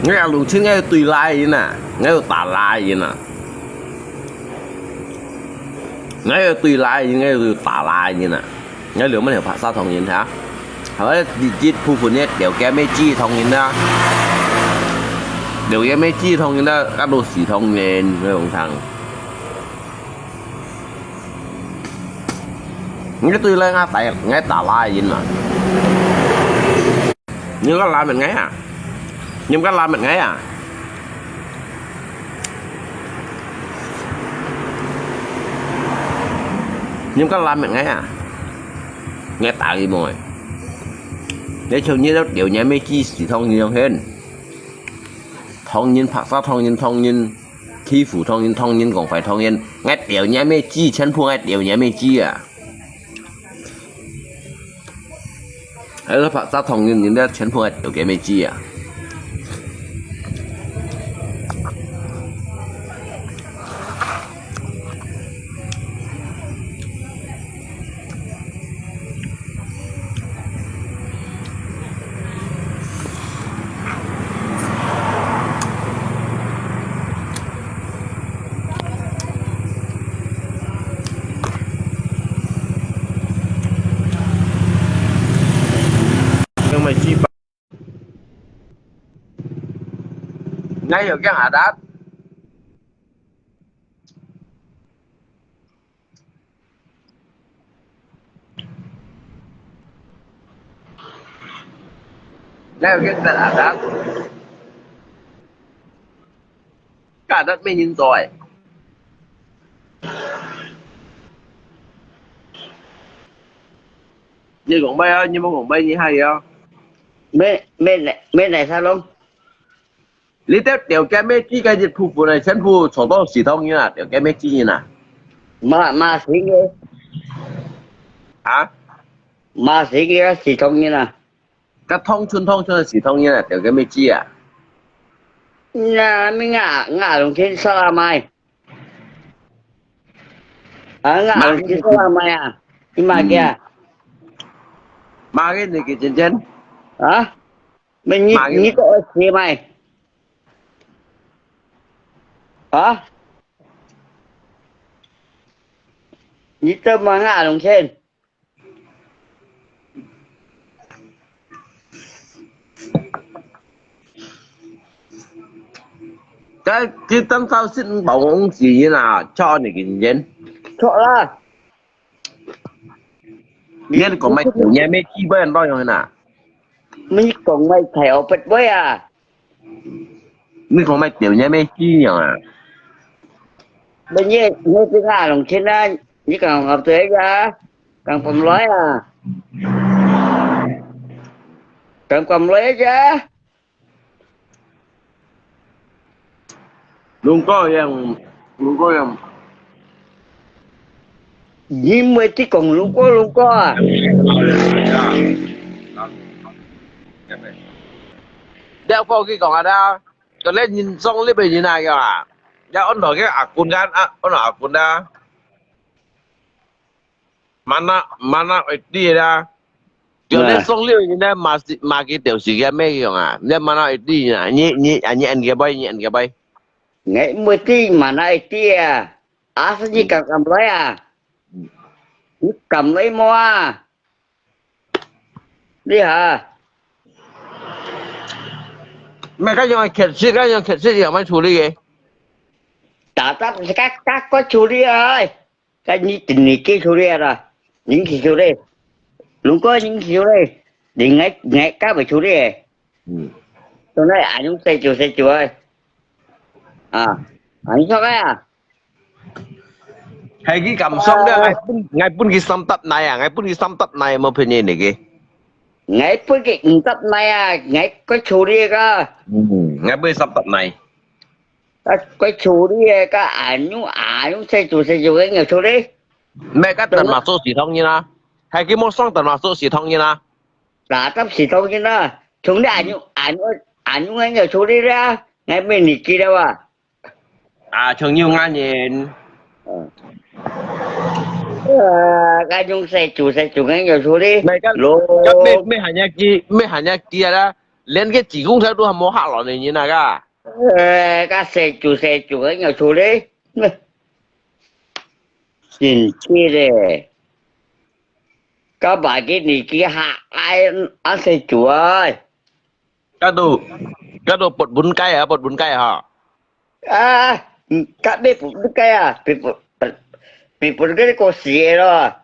𠊎阿龍親，𠊎愛對賴人啊，𠊎愛打賴人啊。 𠊎愛對賴人，𠊎愛打賴人啊！𠊎兩蚊條白沙糖人哈，係咪？一一部分呢，了解咩知糖人啊？了解咩知糖人啊？該都係糖人，𠊎講聽。你對賴𠊎打，𠊎打賴人嘛？ 你个拉麵𠊎啊？你个拉麵𠊎啊？你个拉麵𠊎啊？𠊎打你無？你像你都掉你咩知時通你樣形？唐人，白沙唐人，唐人欺負唐人，唐人講壞唐人，𠊎釣若咩雞，全部𠊎釣若咩雞啊！哎，白沙唐人，人家全部𠊎釣个咩雞啊！ 哪有个阿达？个阿达咩人做个？你講咩啊？你莫講咩，你還有？咩咩咩來沙龍？ 你兜釣个咩雞个一部分呢，全部坐到食堂人啊，釣个咩雞人啊？嘛嘛死个，啊？嘛死个食堂人啊。个通村通村个食堂人啊，釣个咩雞啊？那咩啊，那龍天沙拉賣。啊，那龍天沙拉賣啊，你買个啊？买个你给钱钱。啊？ 你你个二十买？啊？你怎么啊，龙先？该这当初是保公司人啊，叫你给钱。错了。 你还讲买，你还买基本多样呐？你讲买菜哦，不会啊？你讲买酒，你还买几样啊？不，你你这个弄钱啊，你讲好对呀，讲不来啊，讲不来呀。 龙哥样，龙哥样。你没得讲龙哥，龙哥啊？你要放去讲啊，个人人中里边人啊，个啊，你安到个阿公个啊，安到阿公啊。 Mana, mana iti dah. Yo, ni song liu ni dah masih maki teu si game yong ah. Ni mana iti na. Ni ni ni an ke bai, ni an ke bai. Ngai mesti mana iti ah. Asa ni kam kam lai ah. Ni kam lai mo ah. Ni ha. Mai ka yong khet si, ka yong khet si yong mai chuli ke. Ta ta ka ka ko chuli ai. Ka ni ni ki chuli ah. Ni ki chuli. Lung ko ni ki chuli. Ni ngai ngai ka bai chuli. Hmm. Tong nai a yong sai chu sai chu ai. Ah. Ani sok ai ah. Hai ki kam song dah, ngai pun ngai pun ki sam tap nai ah, ngai pun ki sam tap nai mo phe ni ni ki. Ngai pun ki sam tap nai ah, ngai ko chuli ka. Hmm, ngai pun sam tap nai. Ka ko chuli ka anu anu sai chu sai chu ngai chuli. Mai ka tan ma so si thong ni na. Hai ki mo song tan ma so si thong ni na. Lah tap si thong ni na. Chung ni anu anu anu ngai chuli dah. Ngai mai ni ki dah wa. 啊，像有眼人。啊，該種細組細組个有處理。唔係，該，咯。該咩，咩行一支，咩行一支啊啦，連个子宮頭都係無下落嚟人啊，噶。呃，該細組細組个有處理。真係咧，該把个年紀下，哎，啊，細組啊。 該度，該度拔本雞啊，拔本雞哈。啊，嗯，該咩拔本雞啊，拔本，拔本雞過時个咯。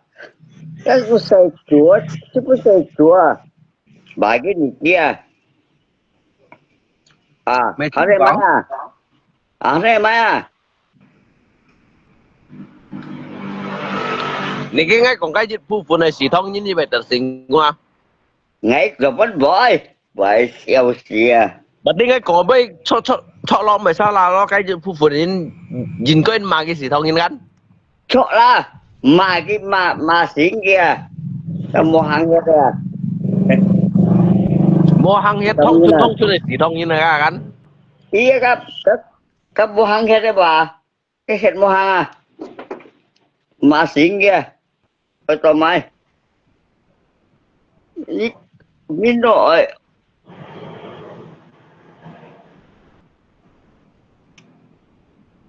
該個細組啊，這個細組啊，買个物件啊。啊，咩好咧買啊，好咧買啊。你應該講該一部分个係當然你會得成功啊。 𠊎根本毋會，毋會笑死啊！Berarti𠊎講尾，出，出，著落毋係沙拉咯，該就部分人應該罵佢死唐人kan。著啦，罵佢罵罵醒佢啊，都無行歇个啊。無行歇，當然啦。通出通出个死唐人來啊，kan。佢个个个無行歇个吧？ 該歇無行啊，罵醒个，愛做麼？你你哪會？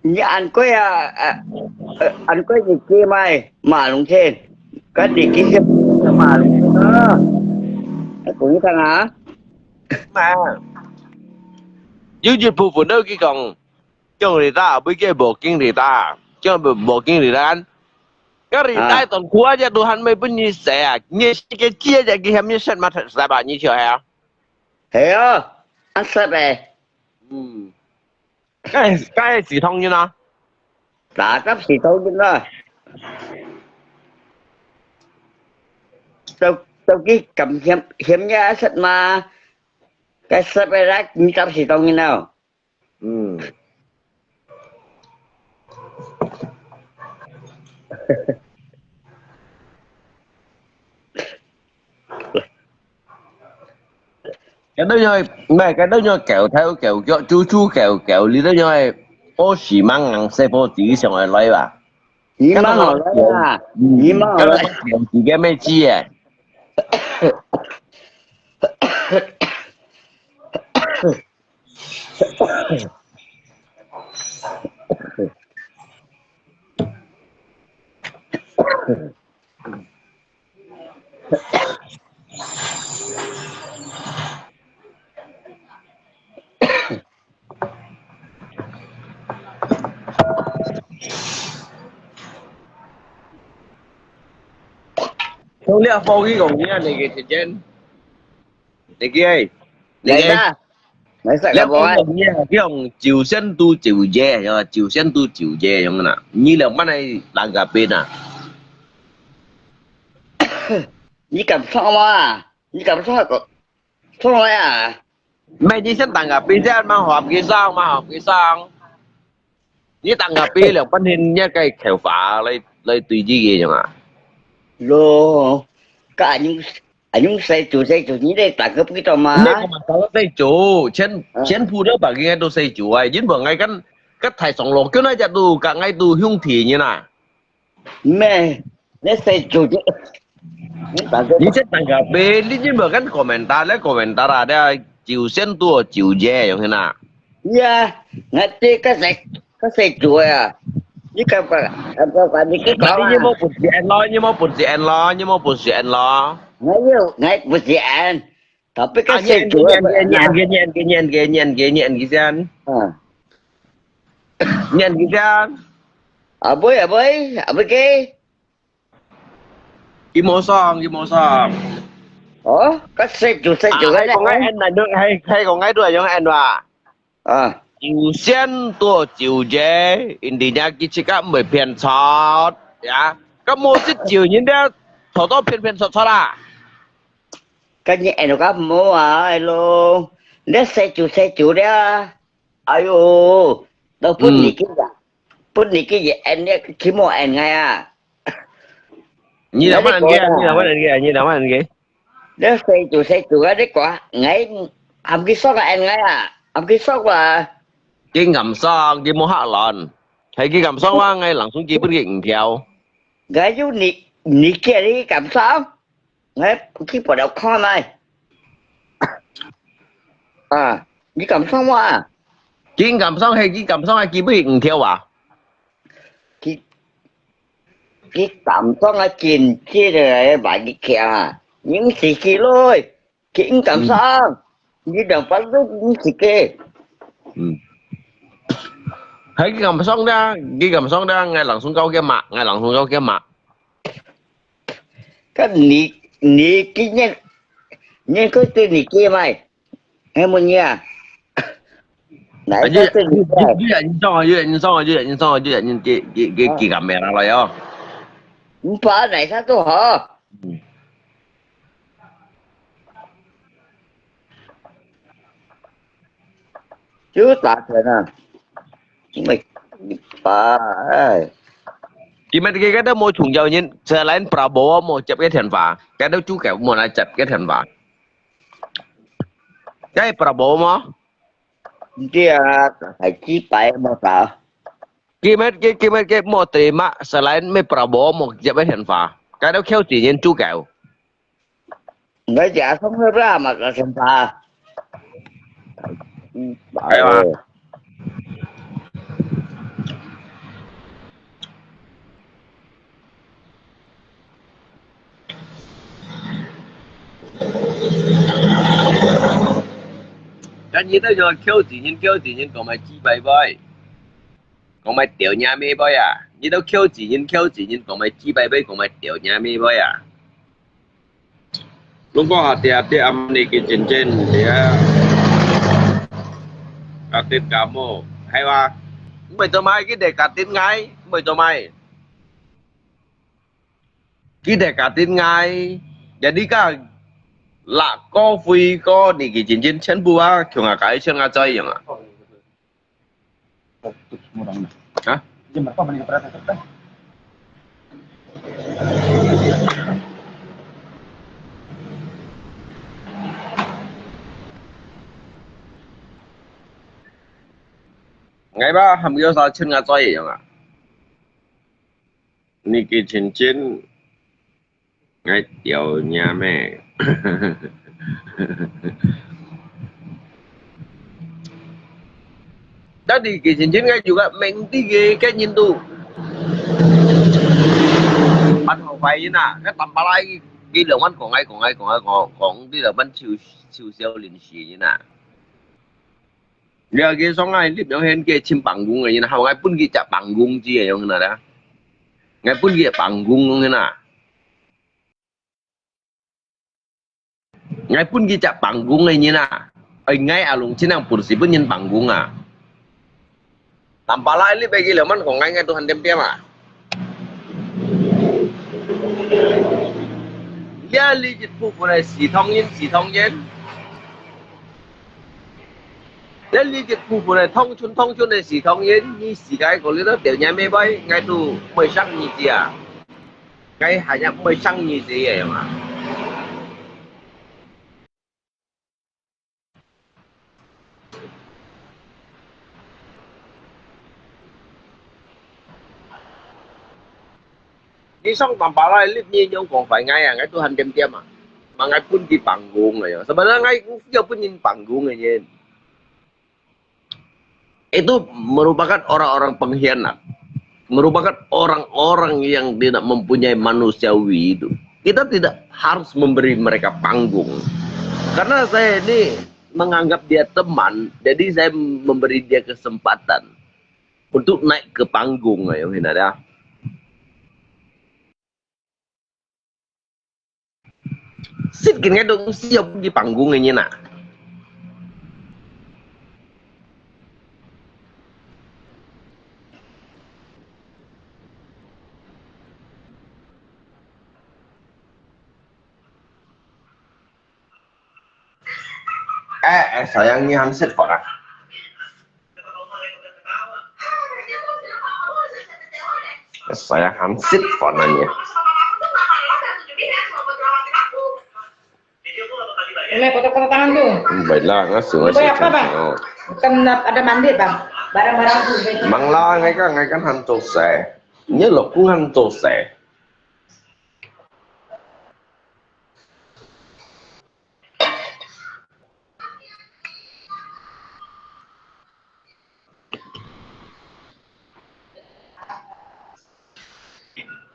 你安過啊？啊，呃，安過你姐妹罵龍天，跟你姐姐罵龍天啊？講一聲啊。嘛，有一部分都佢講， Kiông rita, bui ke bô king rita. Kiông bô king rita kan. Ka rita ton khua ja Tuhan mai pun ni se a. Ni ke chia ja ki hem ni set ma set ba ni chua ya. He a. An set e. Hmm. Kai kai si thong ni na. Ta kap si thong ni na. Tau tau ki kam hem hem ya set ma. Kai set e rak ni kap si thong ni na. 嗯。該兜樣，毋係，該兜樣狗頭狗腳，豬豬狗狗，你兜樣係屙屎猛硬細伙子上來來吧？你猛好來啊！嗯，你猛好來！該兜狗子个咩子啊？從這科技講起啊，你个時間，你个，你个，來啦，來噻，你講，你講九仙度九爺，係吧？九仙度九爺樣啦，你兩班來打个邊啊？你敢上嗎？你敢上？上來啊！ Mai你先打个比先，蛮好比上，蛮好比上。你打个比了半天，你个口法來来對这个样啊？咯，个阿用阿用細做細做，你咧打个比到嘛？你个嘛打个細做，全全部都把人家都細做啊，因为我跟个太上落，跟那只都，个我都兄弟人啊。 咩？你細做啫。你打个你先打个比，你因为跟komentar，你komentar啊，你九仙度九爷样个呐。呀，我这个細个細做啊，你个个个个你去讲啊。你有冇本事安咯？你有冇本事安咯？你有冇本事安咯？我有，我本事安。 Tapi kan saya jual. Nyan ke, nyan ke, nyan ke, nyan ke, nyan ke, nyan ke, nyan ke sian. Ha. Nyan ke sian. Aboi, aboi, aboi ke. Imosong, imosong. Oh, kan saya jual, saya jual. Hai kong ai en na, hai hai kong ai dua yang en wa. Ah. 九仙度九爷，intinya佢自家毋會騙錯，ya。咁無識照人家，頭頭騙騙錯錯啦。跟你安到咁好啊，哎咯，你細做細做了，哎喲，都分你去啊，分你去也安了，起碼安𠊎啊。你兩萬人个，你兩萬人个，你兩萬人个。 你細做細做啊，你講，𠊎含佢爽啊，𠊎啊，含佢爽啊。佢敢爽，佢無客卵。係佢敢爽話，𠊎langsung基本佢毋跳。𠊎有你，你叫你敢爽？𠊎去不了看來。啊，你敢爽話？佢敢爽，係佢敢爽，係基本佢毋跳啊。佢 佢敢爽啊，真正个話佢強啊，你毋識佢咯，佢毋敢爽，你兩把都毋識佢。嗯。係佢敢爽啦，佢敢爽啦，𠊎langsung教佢罵，𠊎langsung教佢罵。該你你今年你个對你个嘛？ 哎，問你啊，哪一个最厲害？有有有人送啊，有人送啊，有人送啊，有人给给给给个名了哟。你把哪一个做好？嗯。就打钱啊，你把哎，佢乜佢个都無重要人，selain Prabowo無接个電話，佢都主角無來接个電話。該Prabowo無？你知啊，係幾百麼啥？佢乜佢佢乜佢無terima，selain乜Prabowo無接个電話，佢都靠自己主角。 Nggak jatuh berapa maka sempa. Ayo. Kan kita juga kêu tự nhiên kêu tự nhiên còn mày chi bài bài. Còn mày tiểu nhà mê bài à. Kita kêu tự nhiên kêu tự nhiên còn mày chi bài bài còn mày tiểu nhà mê bài à. 如果下跌跌暗你嘅真正跌，下跌感冒，係哇？Mày cho mày cái đề cà tin ngay, mày cho mày. Cái đề cà tin ngay. Jadi ka la có phi có đi cái chân chân chân bu à, kêu ngà cái chân ngà chơi yang à. Hả? Ngay ba ham yo sa chen nga zoi yang à. Niki cincin ngai tiểu nhà mẹ. Jadi cái chân chân ngay juga meng đi cái cái nhìn tu. Bạn học bài như nè, cái tầm ba lai cái lượng văn của ngay của ngay của ngay của của đi là văn chiều chiều siêu liên sĩ như nè. Giờ cái số ngay clip yang hen cái chim bằng gúng như nè, học ngay pun cái chả bằng gúng gì yang nè đó. Ngay pun cái bằng gúng như nè. Ngai pun ki chak panggung ai nyin a. Ai ngai alung chin ang pun si pun nyin panggung a. Tampala ili bagi leman ko ngai ngai Tuhan dem dem a. Lia li jit pu pu nai si thong yin si thong yin. Lia li jit pu pu nai thong chun thong chun nai si thong yin ni si kai ko li to tel nyai me bai ngai tu mai sak ni ji a. Cái hai nhá mười sang như thế vậy mà. Ni song tamba lai lip ni nyong kong fai ngai à, ngai tu han dem diam à. Mà ngai pun ki panggung à. Sebenarnya ngai cũng chưa pun yin panggung à yin. Itu merupakan orang-orang pengkhianat, merupakan orang-orang yang tidak mempunyai manusiawi itu. Kita tidak harus memberi mereka panggung. Karena saya ini menganggap dia teman, jadi saya memberi dia kesempatan untuk naik ke panggung, ayo, ya. Sit kin ngai dong siap di panggung ngai na. Eh, eh, sayang ni handset kok ah. Saya hansip kok nanya. Boleh kotor-kotor tangan tu. Baiklah, ngasuh ngasuh. Boleh apa, Bang? Kan ada mandi, Bang. Barang-barang tu. Mang la ngai kan ngai kan han to sai. Nya lo kung han to sai.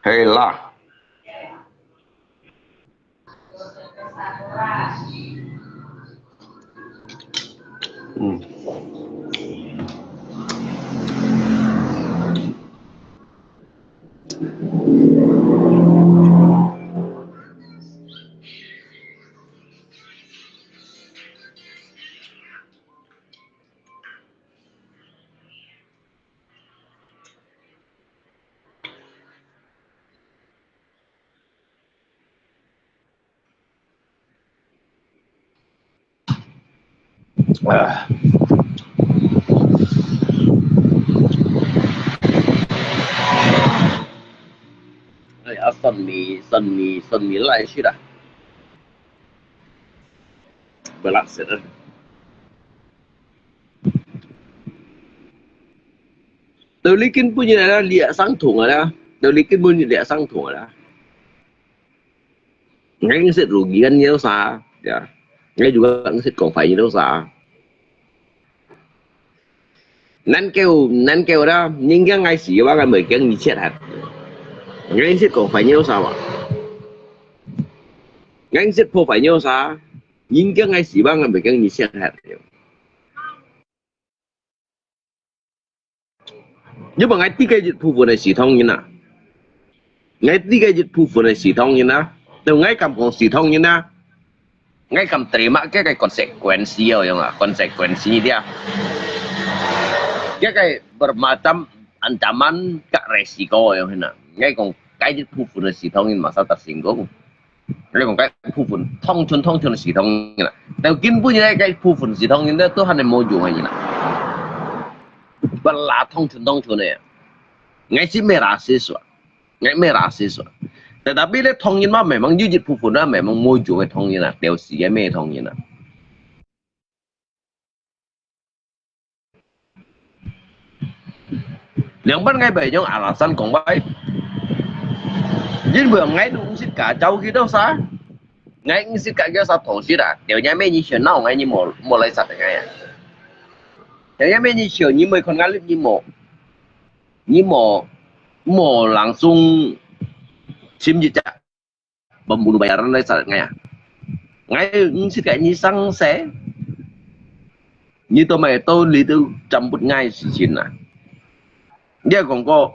Hei lah. 算你，算你，算你赖去了。不啦，是的。道理根本就係相同个啦，道理根本就係相同个啦。 Ngai ngin sit rugi kan nyo sa, ya. Ngai juga ngin sit kong fai nyo sa. Nan kêu, nan kêu đó, nhưng cái ngai xí wa ngai mới kêu ngi chết hạt. Ngai ngin sit kong fai nyo sa wa. Ngai ngin sit po fai nyo sa, nhưng cái ngai xí wa ngai mới kêu ngi chết hạt. Yua bang ngai知个一部分个係唐人啊，ngai知个一部分个係唐人啊，就ngai敢講係唐人啊，ngai敢terima个个consequensi哦，樣啊，consequensi dia，个个bermacam ancaman个resiko樣啊，ngai講个一部分个係唐人，masa tersinggung。 你講个部分，通常通常係唐人啦，但根本个个部分係唐人咧，都還係無用个人啦。不啦，通常通常个，𠊎係咩rasis啊？𠊎咩rasis啊？Tetapi咧，唐人嘛，memang有一部分啦，memang無用个唐人啊，表示个咩唐人啊？ 兩班𠊎會用alasan講話，因為𠊎都毋識ka jauh去到sa，𠊎毋識ka jauh sa thô識啊，條嘢咩你想鬧𠊎，你無無來殺𠊎啊？條嘢咩你想，你無看𠊎，你無，你無無langsung尋一隻 pembunuh bayaran lai salat ngai ah. Ngai ngsit ka nyi sang se. Nyi to mai to li to jemput ngai si chin ah. Dia kong ko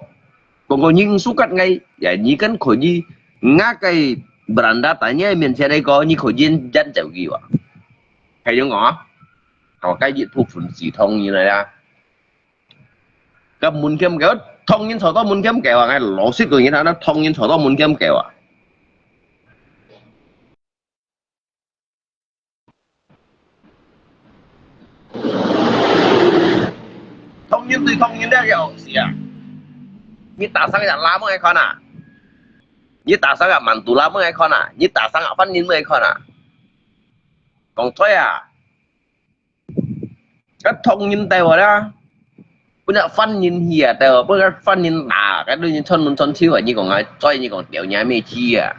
kong ko nyi sukat ngai ya nyi kan ko nyi nga kai beranda tanya mian sia dai ko nyi ko jin jan jauh gi wa. Kai yong ko. Ko kai jit pu fun si thong nyi na ya. Ka mun kiam kèo, thong yin chau to mun kiam kèo ah, ngai lo sit ko yin hana thong yin chau to mun kiam kèo ah. Thong yin tui thong yin dia kèo sia. Nyi ta sang ya la mo ai khon ah. Nyi ta sang ya man tu la mo ai khon ah. Nyi ta sang ya fan yin mo ai khon ah. Kong choi ah. Ka thong yin tèo ah, bun ya fan yin hia tèo, bun ka fan yin ta, ka du yin chon mun chon chiu ah, nyi kong ngai, choi nyi kong tèo nya me chi ah.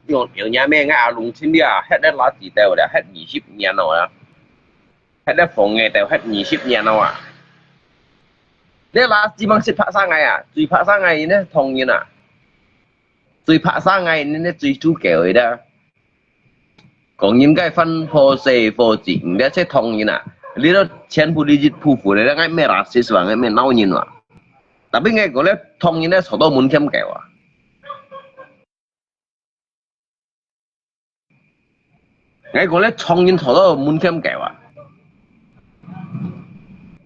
Nyi kong tèo nya me ngai a lung chin dia, het de la ti tèo dia, het nyi sip nian lo ah. Het de phong nge tèo het nyi sip nian lo ah. De la ti mang sip pha sa ngai ah, chui pha sa ngai ne thong yin ah. Chui pha sa ngai ne ne chui chu kèo da. Kong yin kai fan pho se pho jing, de se thong yin ah. Li lo chen pu li jit pu fu le ngai me rasis wa, ngai me nau yin wa. Tapi ngai ko le thong yin ne so to mun kiam kèo ah. Ngai ko le thong yin thau to mun kiam kèo ah.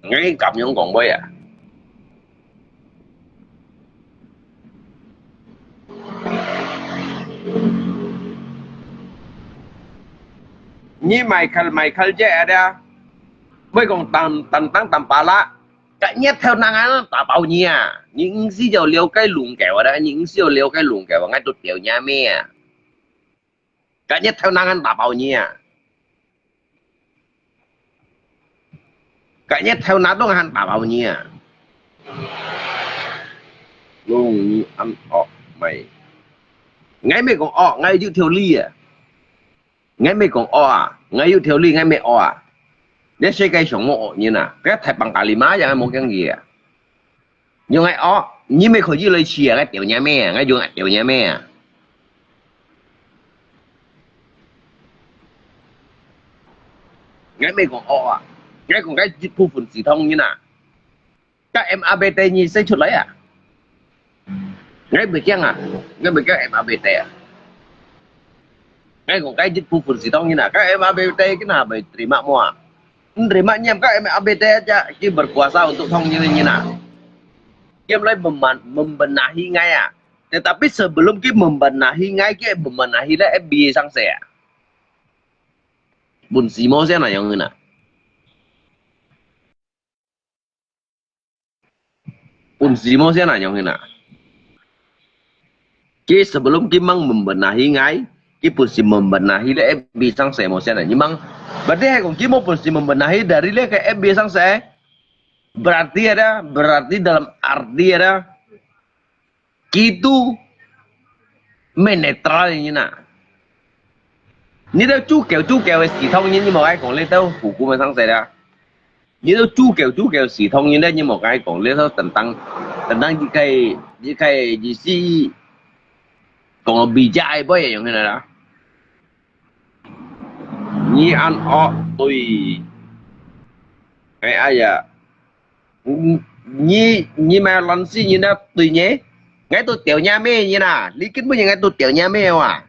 Ngai kam yong kong boi ah. Nyi mai khal mai khal je ada. Boi kong tam tam tang tam pala. Ka nyet thèo nang an ta pau nyi ah. Nyi ngsi jau liu kai lung kèo ah, nyi ngsi jau liu kai lung kèo ah, ngai tut liu nya me ah. Ka nyet thèo nang an ta pau nyi ah. Ka nyet thèo nang dong han ta pau nyi ah. Lung nyi an ok mai. Ngai me kong ok, ngai yu thiu li ah. Ngai me kong ok ah, ngai yu thiu li ngai me ok ah. Ngai se kai siong mo ok nyi na, ka thai pang ka li ma yang mo kiang yi ah. Yong ngai ok, nyi me ko yi lai chi ah, ngai tèo nya me ah, ngai yong ngai tèo nya me ah. Ngai me kong ok ah, ngai kong ngai jit pu fun si thong nyi na. Ka M A B T nyi se chut lai ah. Ngai bui kiang ah, ngai bui kiang M A B T ah. Ngai kong ngai jit pu fun si thong nyi na, ka M A B T kina bui terima mo ah. Terima nyiam ka M A B T aja ki berkuasa untuk thong nyi nyi na. Kiam lai membenahi ngai ah. Tetapi sebelum ki membenahi ngai ki membenahi lai F B I sang se ah. Bun si mo se na yong nyi na. 本事無先啊，樣形啊。佢sebelum佢mang membenahi ngai，佢本事membenahi咧，F B上寫無先啊，你mang，berarti係講佢無本事membenahi dari咧个F B上寫，berarti ada，berarti dalam arti ada，佢都 menetral人啊。你兜主教主教个系統人，你莫愛講你兜hukum个上勢啦。你兜主教主教系統人咧，你莫愛講你兜等等等等，你个你个意思講到比較个不一樣个啦。你安惡對，哎哎呀， 你你你買卵死人啊，對呢？𠊎都掉若咩人啊？你根本就𠊎都掉若咩哇？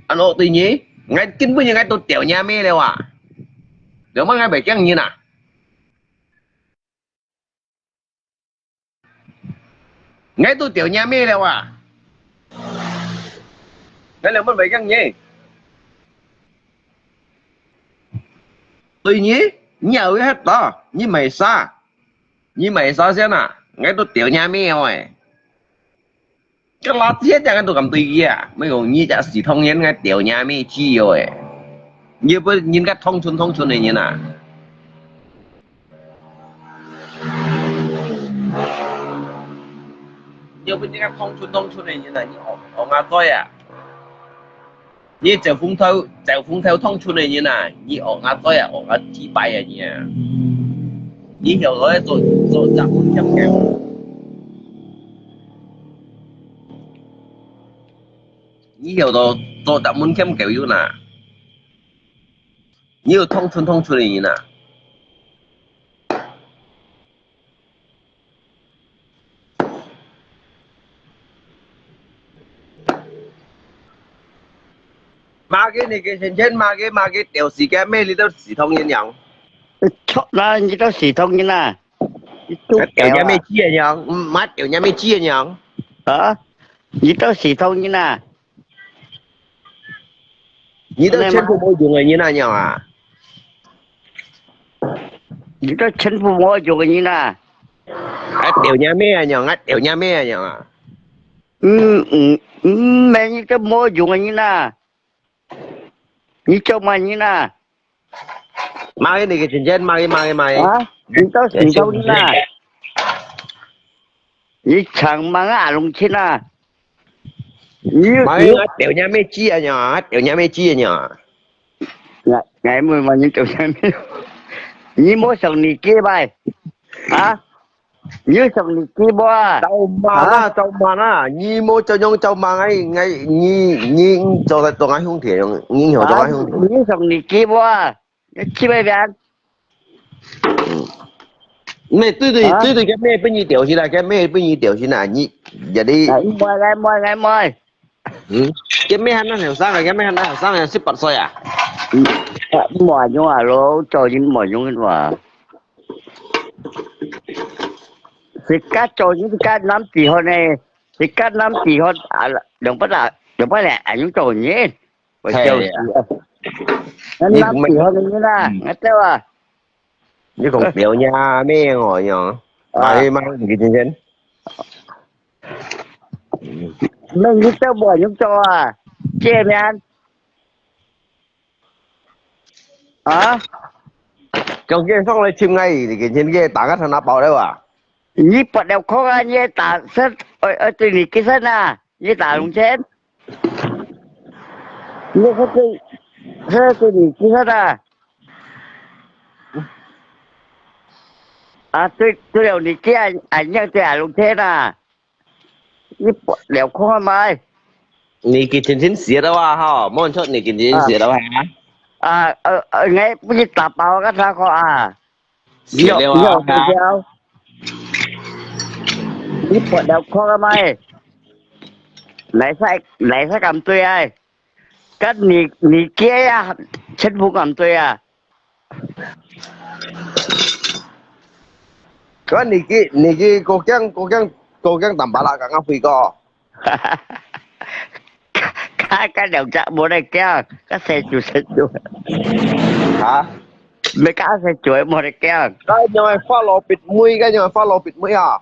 安哦對呢？𠊎根本就𠊎都掉若咩了哇？了麼𠊎袂驚人啊？𠊎都掉若咩了哇？𠊎了麼袂驚人？ 對你，你也會核到，你買啥？你買啥先啊？𠊎都掉若咩哦誒。該垃圾這樣都敢對佢啊？毋係講你這死通人，𠊎掉若咩豬哦誒。你又不人家通村通村个人啊？你又不人家通村通村个人啊？你戇戇啊嘴啊！ 你走風頭，走風頭通出个人啊，你戇啊嘴啊，戇啊雞掰啊你啊！你曉得做做隻門欠狗，你曉得做隻門欠狗有哪？你有通出通出个人啊！ 麼个你个先前麼个麼个掉時間咩？你都死通人樣。錯啦，你都死通人啊！你都掉啊！掉人咩知啊樣？毋係掉人咩知啊樣？啊？你都死通人啊！你都全部無用个人啊樣啊？你都全部無用个人啊！啊掉人咩啊樣？啊掉人咩啊樣啊？ 嗯嗯嗯，你都無用个人啊！你做麼人啊？麼个你个真正麼个麼个麼个？啊？你到時到你啊？你唱麼个阿龍親啊？你你麼个啊？掉人咩知啊樣啊？掉人咩知啊樣啊？𠊎𠊎問問你做啥物？你無想你个吧？啊？ 你想你雞無啊？做麼啦，做麼啦？你無做樣做麼个？你你做个做个兄弟，你有做个兄弟。你想你雞無啊？你去外邊。你對對對對，該咩分你掉先啦？該咩分你掉先啦？你這裡。𠊎毋愛，𠊎毋愛，𠊎毋愛。 嗯，該咩還恁後生啊？該咩還恁後生啊？十八歲啊？嗯，無用啊，老早人無用个哇。自家做人自家諗地方呢，自家諗地方啊，兩百啊，兩百零，啊，用做人，我笑死啊！係啊。咱諗地方个人啊，嗯。𠊎兜啊。你講表姐咩哦，樣？啊。買買，你今天。 那你都無用做啊？見面啊？叫佢上來尋𠊎，你今天佢打個電話包了啊？你發了空啊？你打是，呃呃，對你幾聲啊？你打龍錢？你是對，是對你幾聲啊？啊，對，對了，你幾啊？啊，你對啊，龍錢啊？ 你發了空啊？你今天寫了啊？哈，莫錯，你今天寫了啊？啊，呃呃，𠊎分你打包个啥个啊？寫了啊？你發了空啊？來晒來晒敢對啊？ 該你你个啊，全部講對啊。該你个你个過驚過驚過驚淡薄啦，剛剛飛過。該該兩隻無得驚，該細隻細隻。哈？你該細隻無得驚。該樣个發羅別妹，該樣个發羅別妹啊！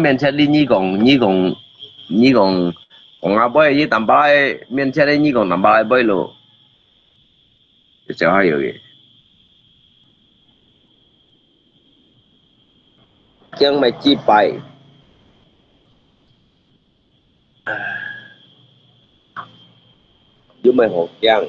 面前哩，你講，你講，你講，講阿伯，你坦白，面前哩，你講坦白，阿伯咯。就這下有个。驚乜幾擺。有乜好驚？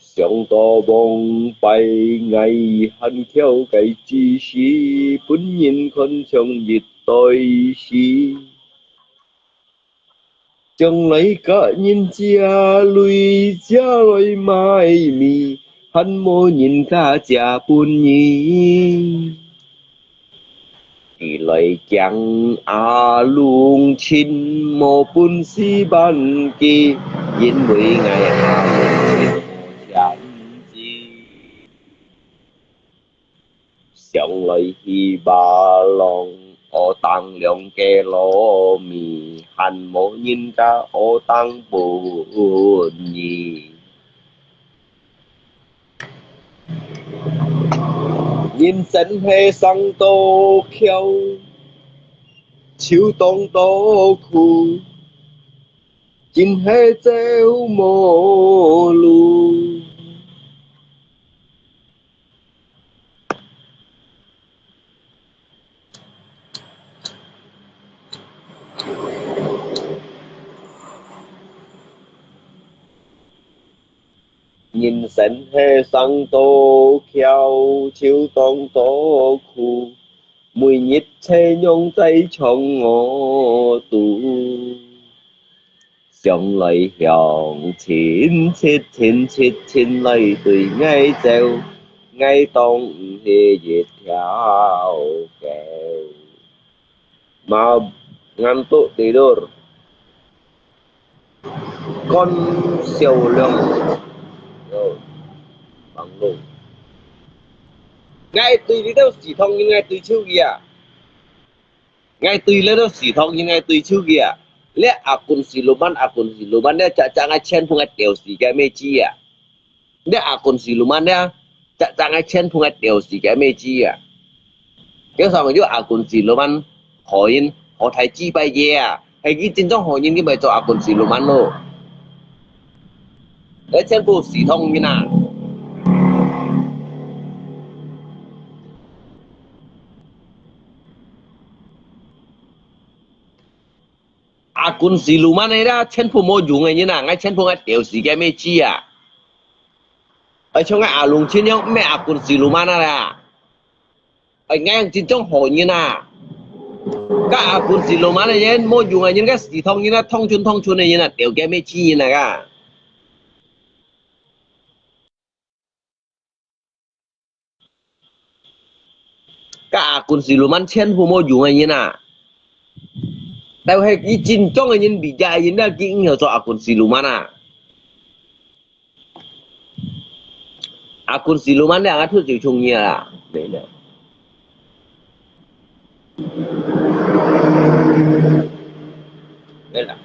想到往擺，𠊎還翹个知識，分人看像一堆屎。 將來甲人借鐳借來買米，還無人家借分你。佢來驚阿龍親無本事還佢，因為𠊎阿龍親無錢子。 想來去巴郎，學當兩个糯米，還無人家學當分你。人生係生到翹，就當到苦，真係走無路。 人生係生到翹，就當到苦，每日在仰在唱我肚。 想來向親戚，親戚親來對𠊎走，𠊎當毋係一條狗。Maaf, ngantuk tidur. Kon siau leong. Yo, bangun. 𠊎對這兜市場人，𠊎對手機啊。 𠊎對這兜市場人，𠊎對手機啊，這akun siluman，akun siluman，這隻隻𠊎全部𠊎丟死个咩子啊！這akun siluman，這隻隻𠊎全部𠊎丟死个咩子啊！叫啥物叫akun siluman？好人，好大幾百个啊！係佢真正好人，佢毋會做阿公siluman咯。該全部死通人啊！阿公siluman个啦，全部無用个人啊！𠊎全部𠊎丟死該咩去啊！愛像𠊎阿龍親樣，毋係阿公siluman啊啦！ 哎，𠊎真正好人啊！該阿公siluman个人，無用个人，該死通人啊，通村通村个人啊，丟該咩去人啊！該阿公siluman全部無用个人啊！但係佢真正个人，比較个人啊，佢毋曉做阿公siluman啊！ 阿公siluman了，𠊎都就中意啦。對了。對了。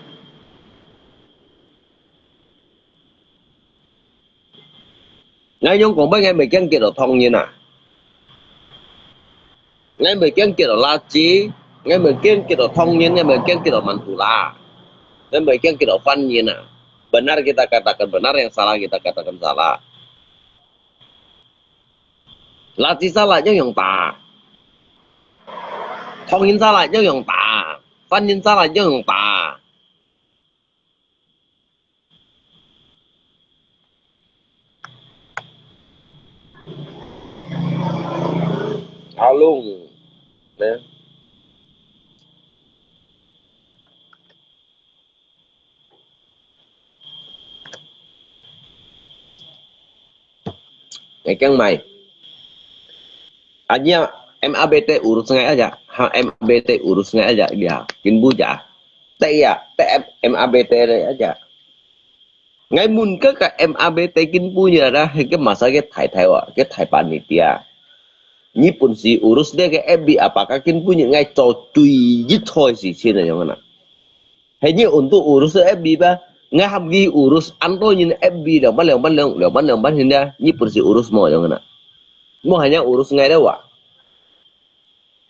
𠊎用講白，𠊎毋會驚結到通人啊。 𠊎毋會驚結到垃圾，𠊎毋會驚結到通人，𠊎毋會驚結到mandula，𠊎毋會驚結到犯人啊！Benar kita katakan benar, yang salah kita katakan salah. 垃圾salah樣樣打，通人salah樣樣打，犯人salah樣樣打。 Alung, ne? Ngài kiang mai. Anya M A B T urus ngài aja, ha M A B T urus ngài aja dia, kin bu ja. Te ya, te M A B T aja. Ngài mun ke ka M A B T kin bu nya da, he ke masa ke thai thai wa, ke thai panitia. Nyi pun si urus de ke F B apa ka kin bu nya ngài cho tui yit thoi si chin na yong na. He nyi untuk urus F B ba, ngài ham ki urus an to nyin F B liang ban liang ban liang, liang ban liang ban hin ya, nyi pun si urus mo yong na. Mo hanya urus ngài da wa.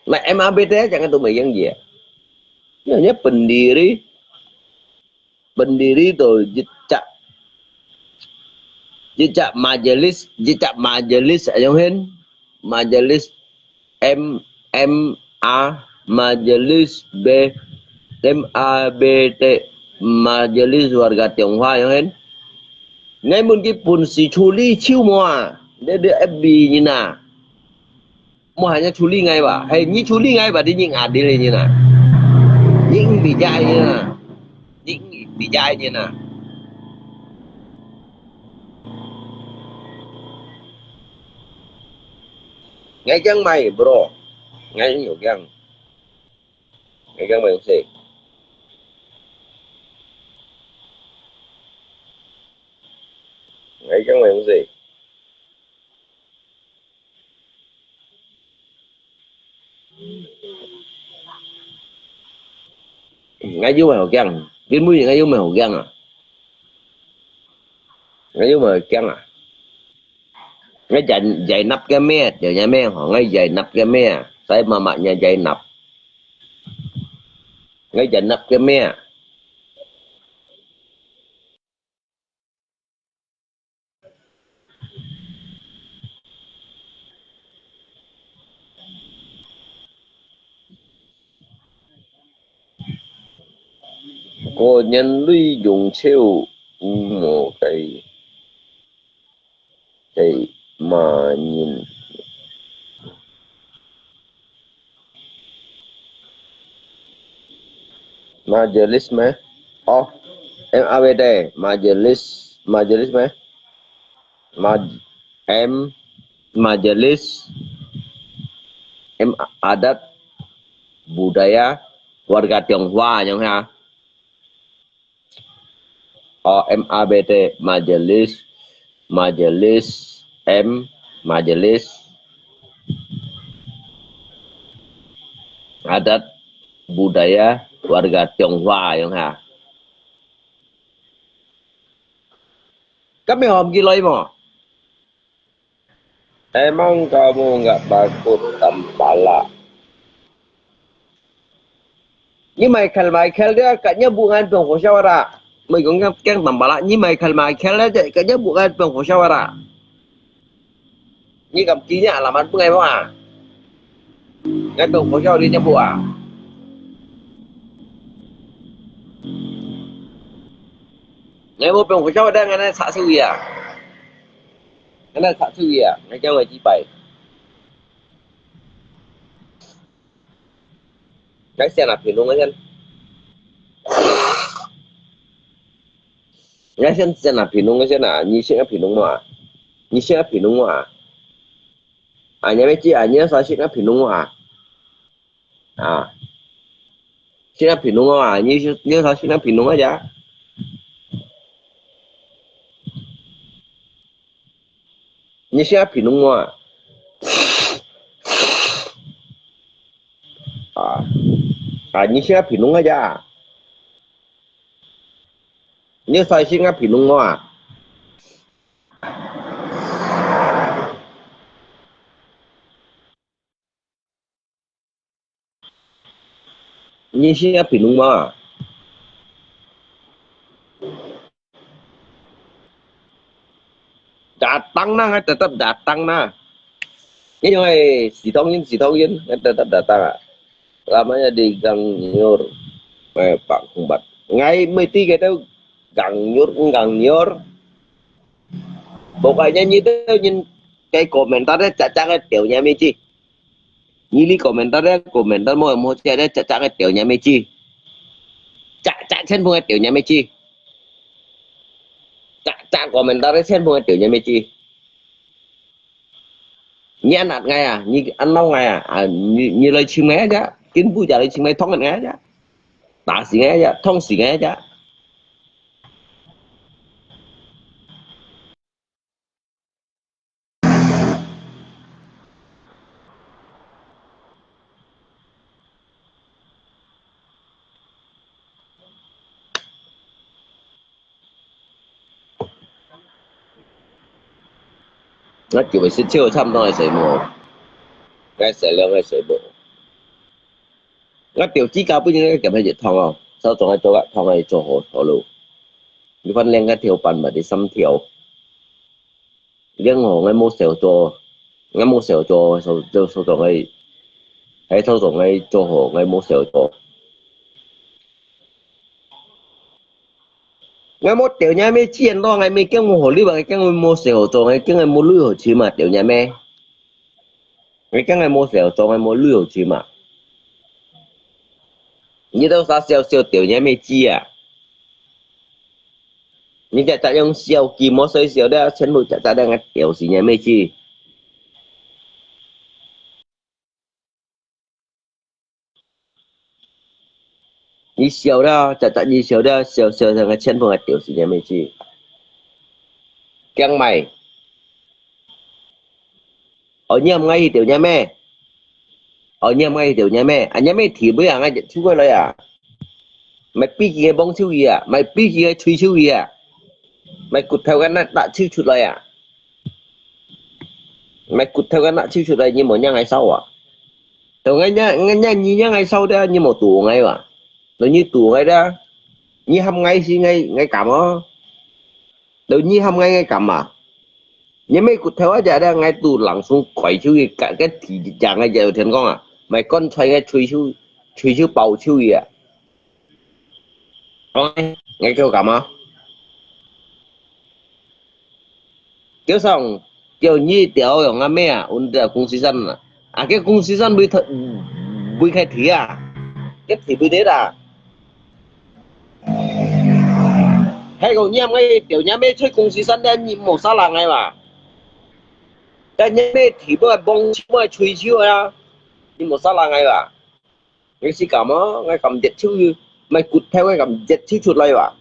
Na M A B T aja ngài tu mai yang ye. Ya, nya pendiri. Pendiri to jejak, jejak majelis, jejak majelis ayong hen, majelis M, M A, majelis B, M A B T, majelis warga Tionghoa ayong hen. Ngai mun ki pun si chuli chiu mo a, de de F B nyin a. Mo hanya chuli ngai ba, hai nyi chuli ngai ba, di nyi adil nyin a. Nyi bi jai nyin a. Nyi bi jai nyin a. Ngai kiang mai, bro. Ngai nyo kiang. Ngai kiang mai se. Ngai kiang mai se. Ngai yu mai ho kiang, kin mu ngai yu mai ho kiang a. Ngai yu mai ho kiang a. Ngai jai, jai nap ke me, jai nya me ho, ngai jai nap ke me a. Sai mama nya jai nap. Ngai jai nap ke me a. 過年鐳用錢有無該，該麼人？ Majelis咩？哦，M A B T，majelis，majelis咩？Maj-，M，majelis，M adat，budaya，warga Tionghoa nyo ha. Oh, M A B T, majelis, majelis, M, majelis, adat, budaya, warga Tionghoa, yong ha. Kami hom ki loi mo. Emang kamu nggak takut tempala? 你買看买看了，个人不安放火烧啊啦。没讲讲讲淡薄啦，你买看买看了，个人不安放火烧啊啦。你敢今日alamat不爱嘛？你放火烧你就不啊？你无放火烧的，俺来查手艺啊，俺来查手艺啊，俺讲我几百。 該先啊，评论个先。該先先啊，评论个先啊，你先啊评论嘛，你先啊评论嘛。啊，你没记啊，你那啥先啊评论嘛。啊，先啊评论嘛，你是你啥先啊评论个呀？你先啊评论嘛。 啊，啊，你先评论个呀？你啥先啊评论我啊？你先啊评论我啊？ Datang na, nga tetap datang na. Ini ay sitongin, sitongin, nga tetap datang ah. Lamanya di Gangnyor, eh, Pak Humbat. Ngai mesti kata Gangnyor, Gangnyor. Pokoknya nyi tu nyin kay komentar dia cacak dia nya mesti. Nyi li komentar dia, komentar mo mo cia dia cacak dia nya mesti. Cacak chen pung dia nya mesti. Cacak komentar dia chen pung dia nya mesti. Nyi anat ngai ah, nyi anau ngai ah, ah, nyi, nyi lai chim ngai aja, kin bu ja lai chim ngai thong ngai aja, ta si ngai aja, thong si ngai aja. Nga kiu mesti chiu chăm dong ai sei mo. Ngai sei leo ngai sei mo. Nga tiu chi ka bu ngai kiam hai thong o. Sao zong ai cho ka thong ai cho ho ho lo. Ni fan leng ka tiu pan ma di sam tiu. Liang ho ngai mo seo cho. Ngai mo seo cho sao sao zong ai. Hai sao zong ai cho ho ngai mo seo cho. Ngai mo tiu nya me chien lo, ngai me kiang mo ho li ba, ngai kiang mo seo cho, ngai kiang ngai mo lui ho chi ma tiu nya me. Ngai kiang ngai mo seo cho, ngai mo lui ho chi ma. Ni tau sa seo seo tiu nya me chi a. Ni cha cha yong seo ki mo seo seo da, chen bu cha cha da ngai tiu si nya me chi. Ni seo da, cha cha ni seo da, seo seo da ngai chen bu ngai tiu si nya me chi. Kiang mai. Oi, nyi ham ngai hi tiu nya me. Oi, nyi ham ngai hi tiu nya me. A nya me thi bu ya ngai chu ko lai a. Mai pi ki ngai bong chu ya, mai pi ki ngai chui chu ya. Mai kut thau kan na ta chu chu lai a. Mai kut thau kan na chu chu lai, nyi mo nya ngai sao a. Tau ngai nya, ngai nya nyi nya ngai sao da, nyi mo tu ngai wa. Tau nyi tu ngai da. Nyi ham ngai si ngai, ngai kam o. Tau nyi ham ngai ngai kam a. Nyi me kut thau a ja da ngai tu langsung koi chu yi ka, ka thi ja ngai ja yu thian kong a. Mai kon choi ngai chui chu, chui chu pau chu yi a. Oi, ngai kiu kam a. Kiu song, kiu nyi tiu yong a me a, un da kung si san a. A ke kung si san bui tho, bui khai thi a. Ke thi bui de da. Hai kong nyi ham ngai tiu nya me chui kung si san da nyi mo sa la ngai wa. Da nya me thi bu bong chu bu chui chu a. Nyi mo sa la ngai wa. Ngai si kam a, ngai kam jet chu, mai kut thau ngai kam jet chu chu lai wa.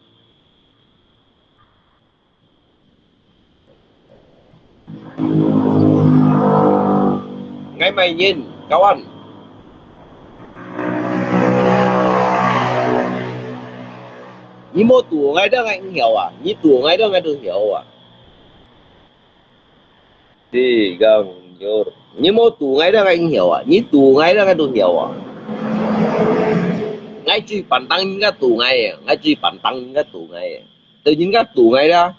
Ngai mai nyin, kawan. Ni mo tu ngai da ngai hiau a, ni tu ngai da ngai tu hiau a. Di gang nyur. Ni mo tu ngai da ngai hiau a. Ni tu ngai da ngai tu hiau a. ，𠊎最板凳人家堵𠊎个，𠊎最板凳人家堵𠊎个，對人家堵𠊎啦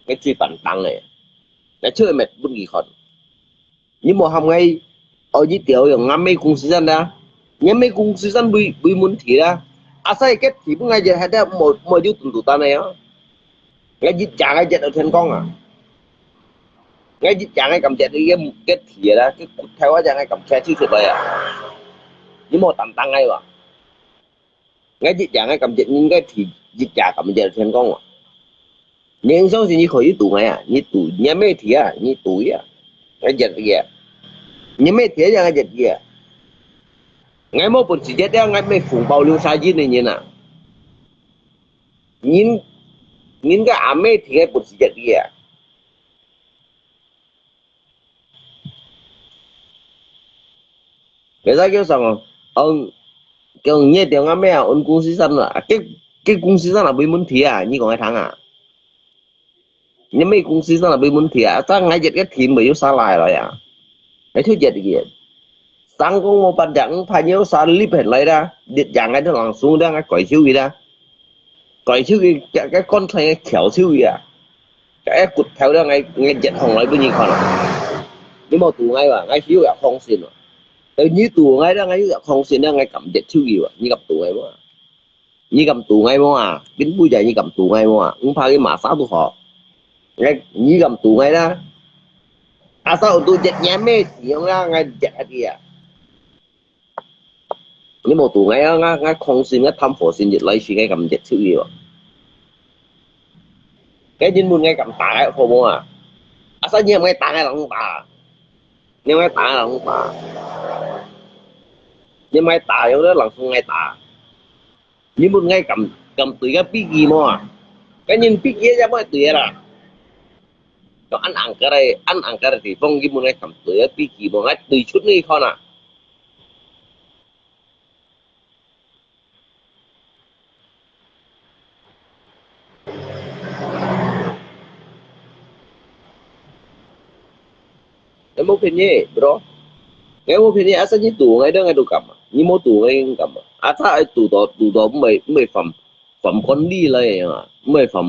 ，𠊎最板凳个，𠊎出去搣分佢看。你無喊𠊎，哦，你調用阿妹公司山啦，你阿妹公司山為為問題啦，阿細个地方𠊎就還得無無有tuntutan个啊。 𠊎一隻𠊎隻到天光啊！𠊎一隻𠊎敢隻个个鐵啦，个骨頭啊隻𠊎敢擎出出來啊！你無擔當𠊎哇！𠊎一隻𠊎敢隻人个鐵，一隻敢隻到天光哇！你相信你可以堵𠊎啊？你堵你也沒鐵啊，你堵呀！𠊎隻个啊！你沒鐵呀，𠊎隻个啊！𠊎無本事隻，𠊎沒紅包留下印个人啊！ 人人个阿妹聽个本事一个啊！你在叫什麼？嗯，叫你點阿妹啊，阮公司上啊，佢佢公司上啊，無問題啊，你講个聽啊？ 你阿妹公司上啊，無問題啊，但𠊎一个天沒有下來了呀。𠊎就一个，上公我把兩排牛殺立起來啦，你兩个都冷松的，𠊎改手佢啦，改手佢，个个棺材个翹手佢啊，个个骨頭啦，𠊎𠊎一項來分你看啊。你無堵𠊎哇，𠊎手也放心啊。你堵𠊎啦，𠊎又也放心啦，𠊎敢一手佢哇，你敢堵𠊎無啊？ 你敢堵𠊎無啊？根本就你敢堵𠊎無啊？毋怕佢罵啥都好。𠊎，你敢堵𠊎啦？Asal有堵一年咩事用啦，𠊎一下子啊！你無堵𠊎啊，𠊎𠊎空心，𠊎貪火心，一來時𠊎敢一手佢哦。該人問𠊎敢打𠊎好無啊？Asal你毋愛打𠊎人打，你毋愛打𠊎人打，你毋愛打，有个人送𠊎打。 你問𠊎敢敢對个比喻無啊？該人比喻也毋會對个啦。到恁硬个咧，恁硬个地方，你問𠊎敢對个比喻無？𠊎對出你看啊！ 𠊎無騙你，bro。𠊎無騙你，asal你堵𠊎，𠊎都敢啊。你無堵𠊎，𠊎敢啊。Asal𠊎堵到，堵到毋會，毋會犯，犯管理來啊，毋會犯，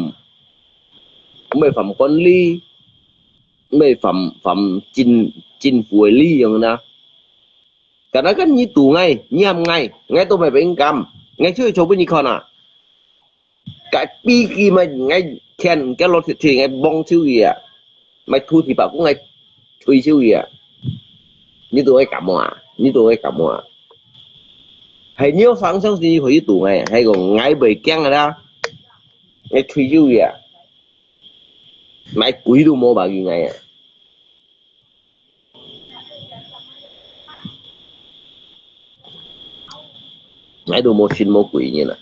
毋會犯管理，毋會犯，犯政，政府个利用啦。Kadang-kadang你堵𠊎，你喊𠊎，𠊎都毋會變敢，𠊎就會做分你看啊。 該比喻嘛，𠊎牽，該落去，𠊎望手佢啊，莫吐地白，𠊎推手佢啊。你都會感冒啊？你都會感冒啊？係你有想相信佢可以堵𠊎，係講𠊎袂驚个啦，𠊎推手佢啊，莫鬼都無辦法佢𠊎啊。 𠊎都無信無鬼呢啦。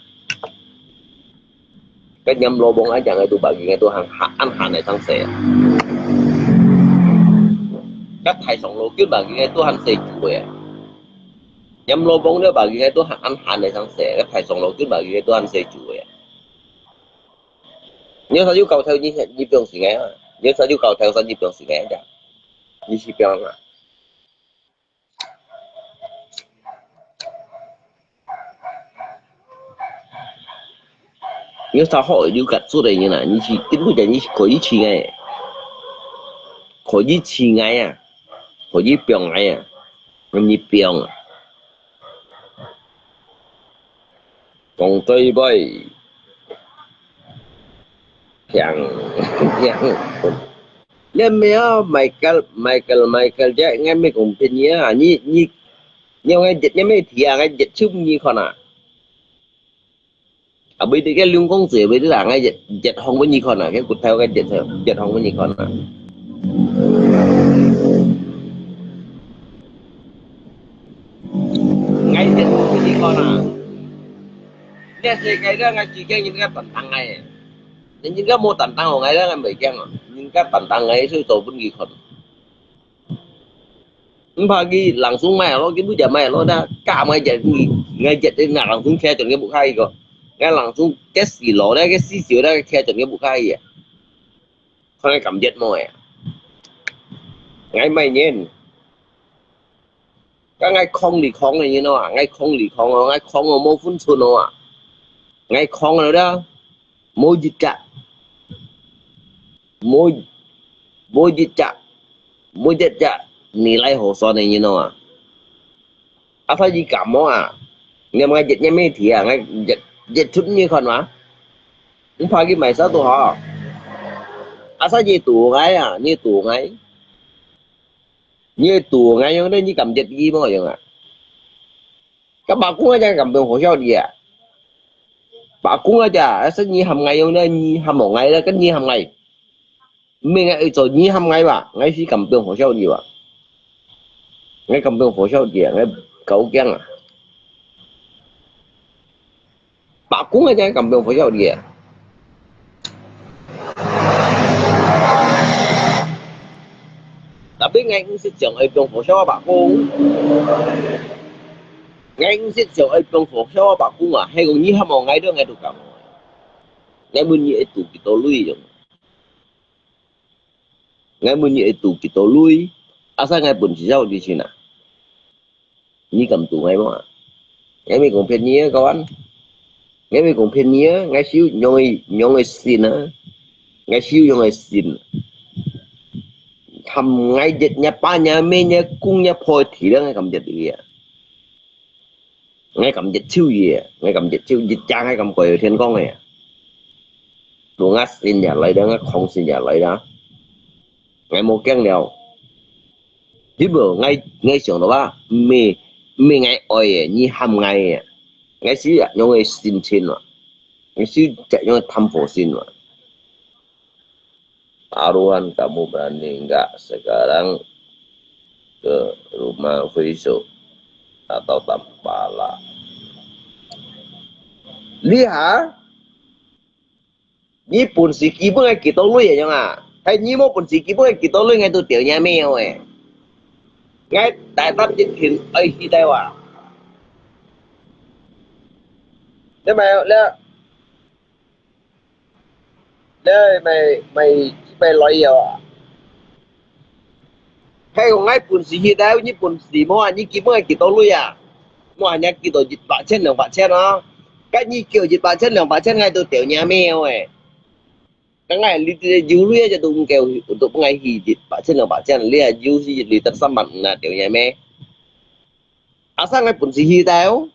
該閻羅王啊，講个都白，應該都還還還來上世啊。該太上老君白，應該都還世主个啊。閻羅王了白，應該都還還還來上世，該太上老君白，應該都還世主个啊。你有啥有搞頭，你你不用信个啊。你有啥有搞頭，啥你不用信个啊。你是不用啊。 你有啥好有感触个人啊？你是根本就你是可以请个，可以请个啊，可以放个啊，你放啊。讲对袂？听听。 你毋好啊，Michael，Michael，Michael，這𠊎毋係講騙你啊，你你你愛𠊎一，你毋係提啊，𠊎一手分你看啊。啊，毋係个龍公子，毋係啦，𠊎一一項分你看啊，該骨頭个一一項分你看啊。𠊎一項分你看啊。這世界个𠊎最驚人家擔當个。 人家無擔當，𠊎个人袂驚啊。人家擔當，𠊎就做分佢看。毋怕佢人送買咯，佢不只買咯，那加買隻，𠊎隻那人送騎轉佢屋下去個，𠊎人送該死咯，那個死小那個騎轉佢屋下去啊。看佢感覺無呀？𠊎買人。該𠊎囥哩囥个，你知無啊？𠊎囥哩囥哦，𠊎囥哦，無分寸哦啊！𠊎囥了啦，無一隻，無，無一隻，無一隻，你來好算个，你知無啊？啊，所以感冒啊，你看𠊎一年沒提啊，𠊎一，一出你看嘛，你怕佢買啥都好。啊，所以你堵𠊎啊，你堵𠊎，你堵𠊎樣呢，你感覺佢無用啊？ 該伯公啊，正感到好笑哩啊！伯公啊，正，啊，係你喊𠊎樣呢，你喊無𠊎呢，跟你喊𠊎。毋係𠊎愛做，你喊𠊎吧，𠊎係感到好笑哩吧？𠊎感到好笑哩啊，𠊎搞驚啊！ 伯公个正感到好笑哩。Tapi𠊎毋識想愛放火燒啊伯公。𠊎毋識想愛放火燒啊伯公啊，係講你喊𠊎，𠊎都，𠊎都敢。𠊎問你愛堵幾多鐳樣？𠊎問你愛堵幾多鐳？Asal𠊎本事少你先啊？ 你敢堵𠊎無啊？𠊎毋係講騙你啊，各位。𠊎毋係講騙你啊，𠊎係仰會，仰會信啊？𠊎係仰會信？喊𠊎日日爸日姆日公日婆个體諒，𠊎感覺你啊！𠊎感覺笑你啊！𠊎感覺笑，一隻𠊎感覺有天光个啊！ Lu ngak sin ya lai dah, ngak khong sin ya lai dah. Ngai mò kiang liao. Hi bơ, ngai, ngai siang dah ba, mì, mì ngai oi eh, nyi ham ngai eh. Ngai si ya, nyong eh sin chin ma. Ngai si ya, nyong eh tham pho sin ma. Taruhan kamu berani enggak sekarang ke rumah Fuisho atau Tampala? Lihat, 你本事基本个幾多鐳个樣啊？係你無本事基本个幾多鐳，𠊎都掉若咩哦誒！𠊎大膽一定愛去台灣。你咪，你，你咪，咪，咪來哦！ 係講𠊎本事去到，你本事無啊？你基本个幾多鐳啊？無啊，你幾多一百千、兩百千啊？該你叫一百千、兩百千，𠊎都掉若咩哦誒！該𠊎你有鐳啊，就都毋夠，都毋愛去一百千、兩百千，你啊有時你得三萬五啊，掉若咩？Asal𠊎本事去到，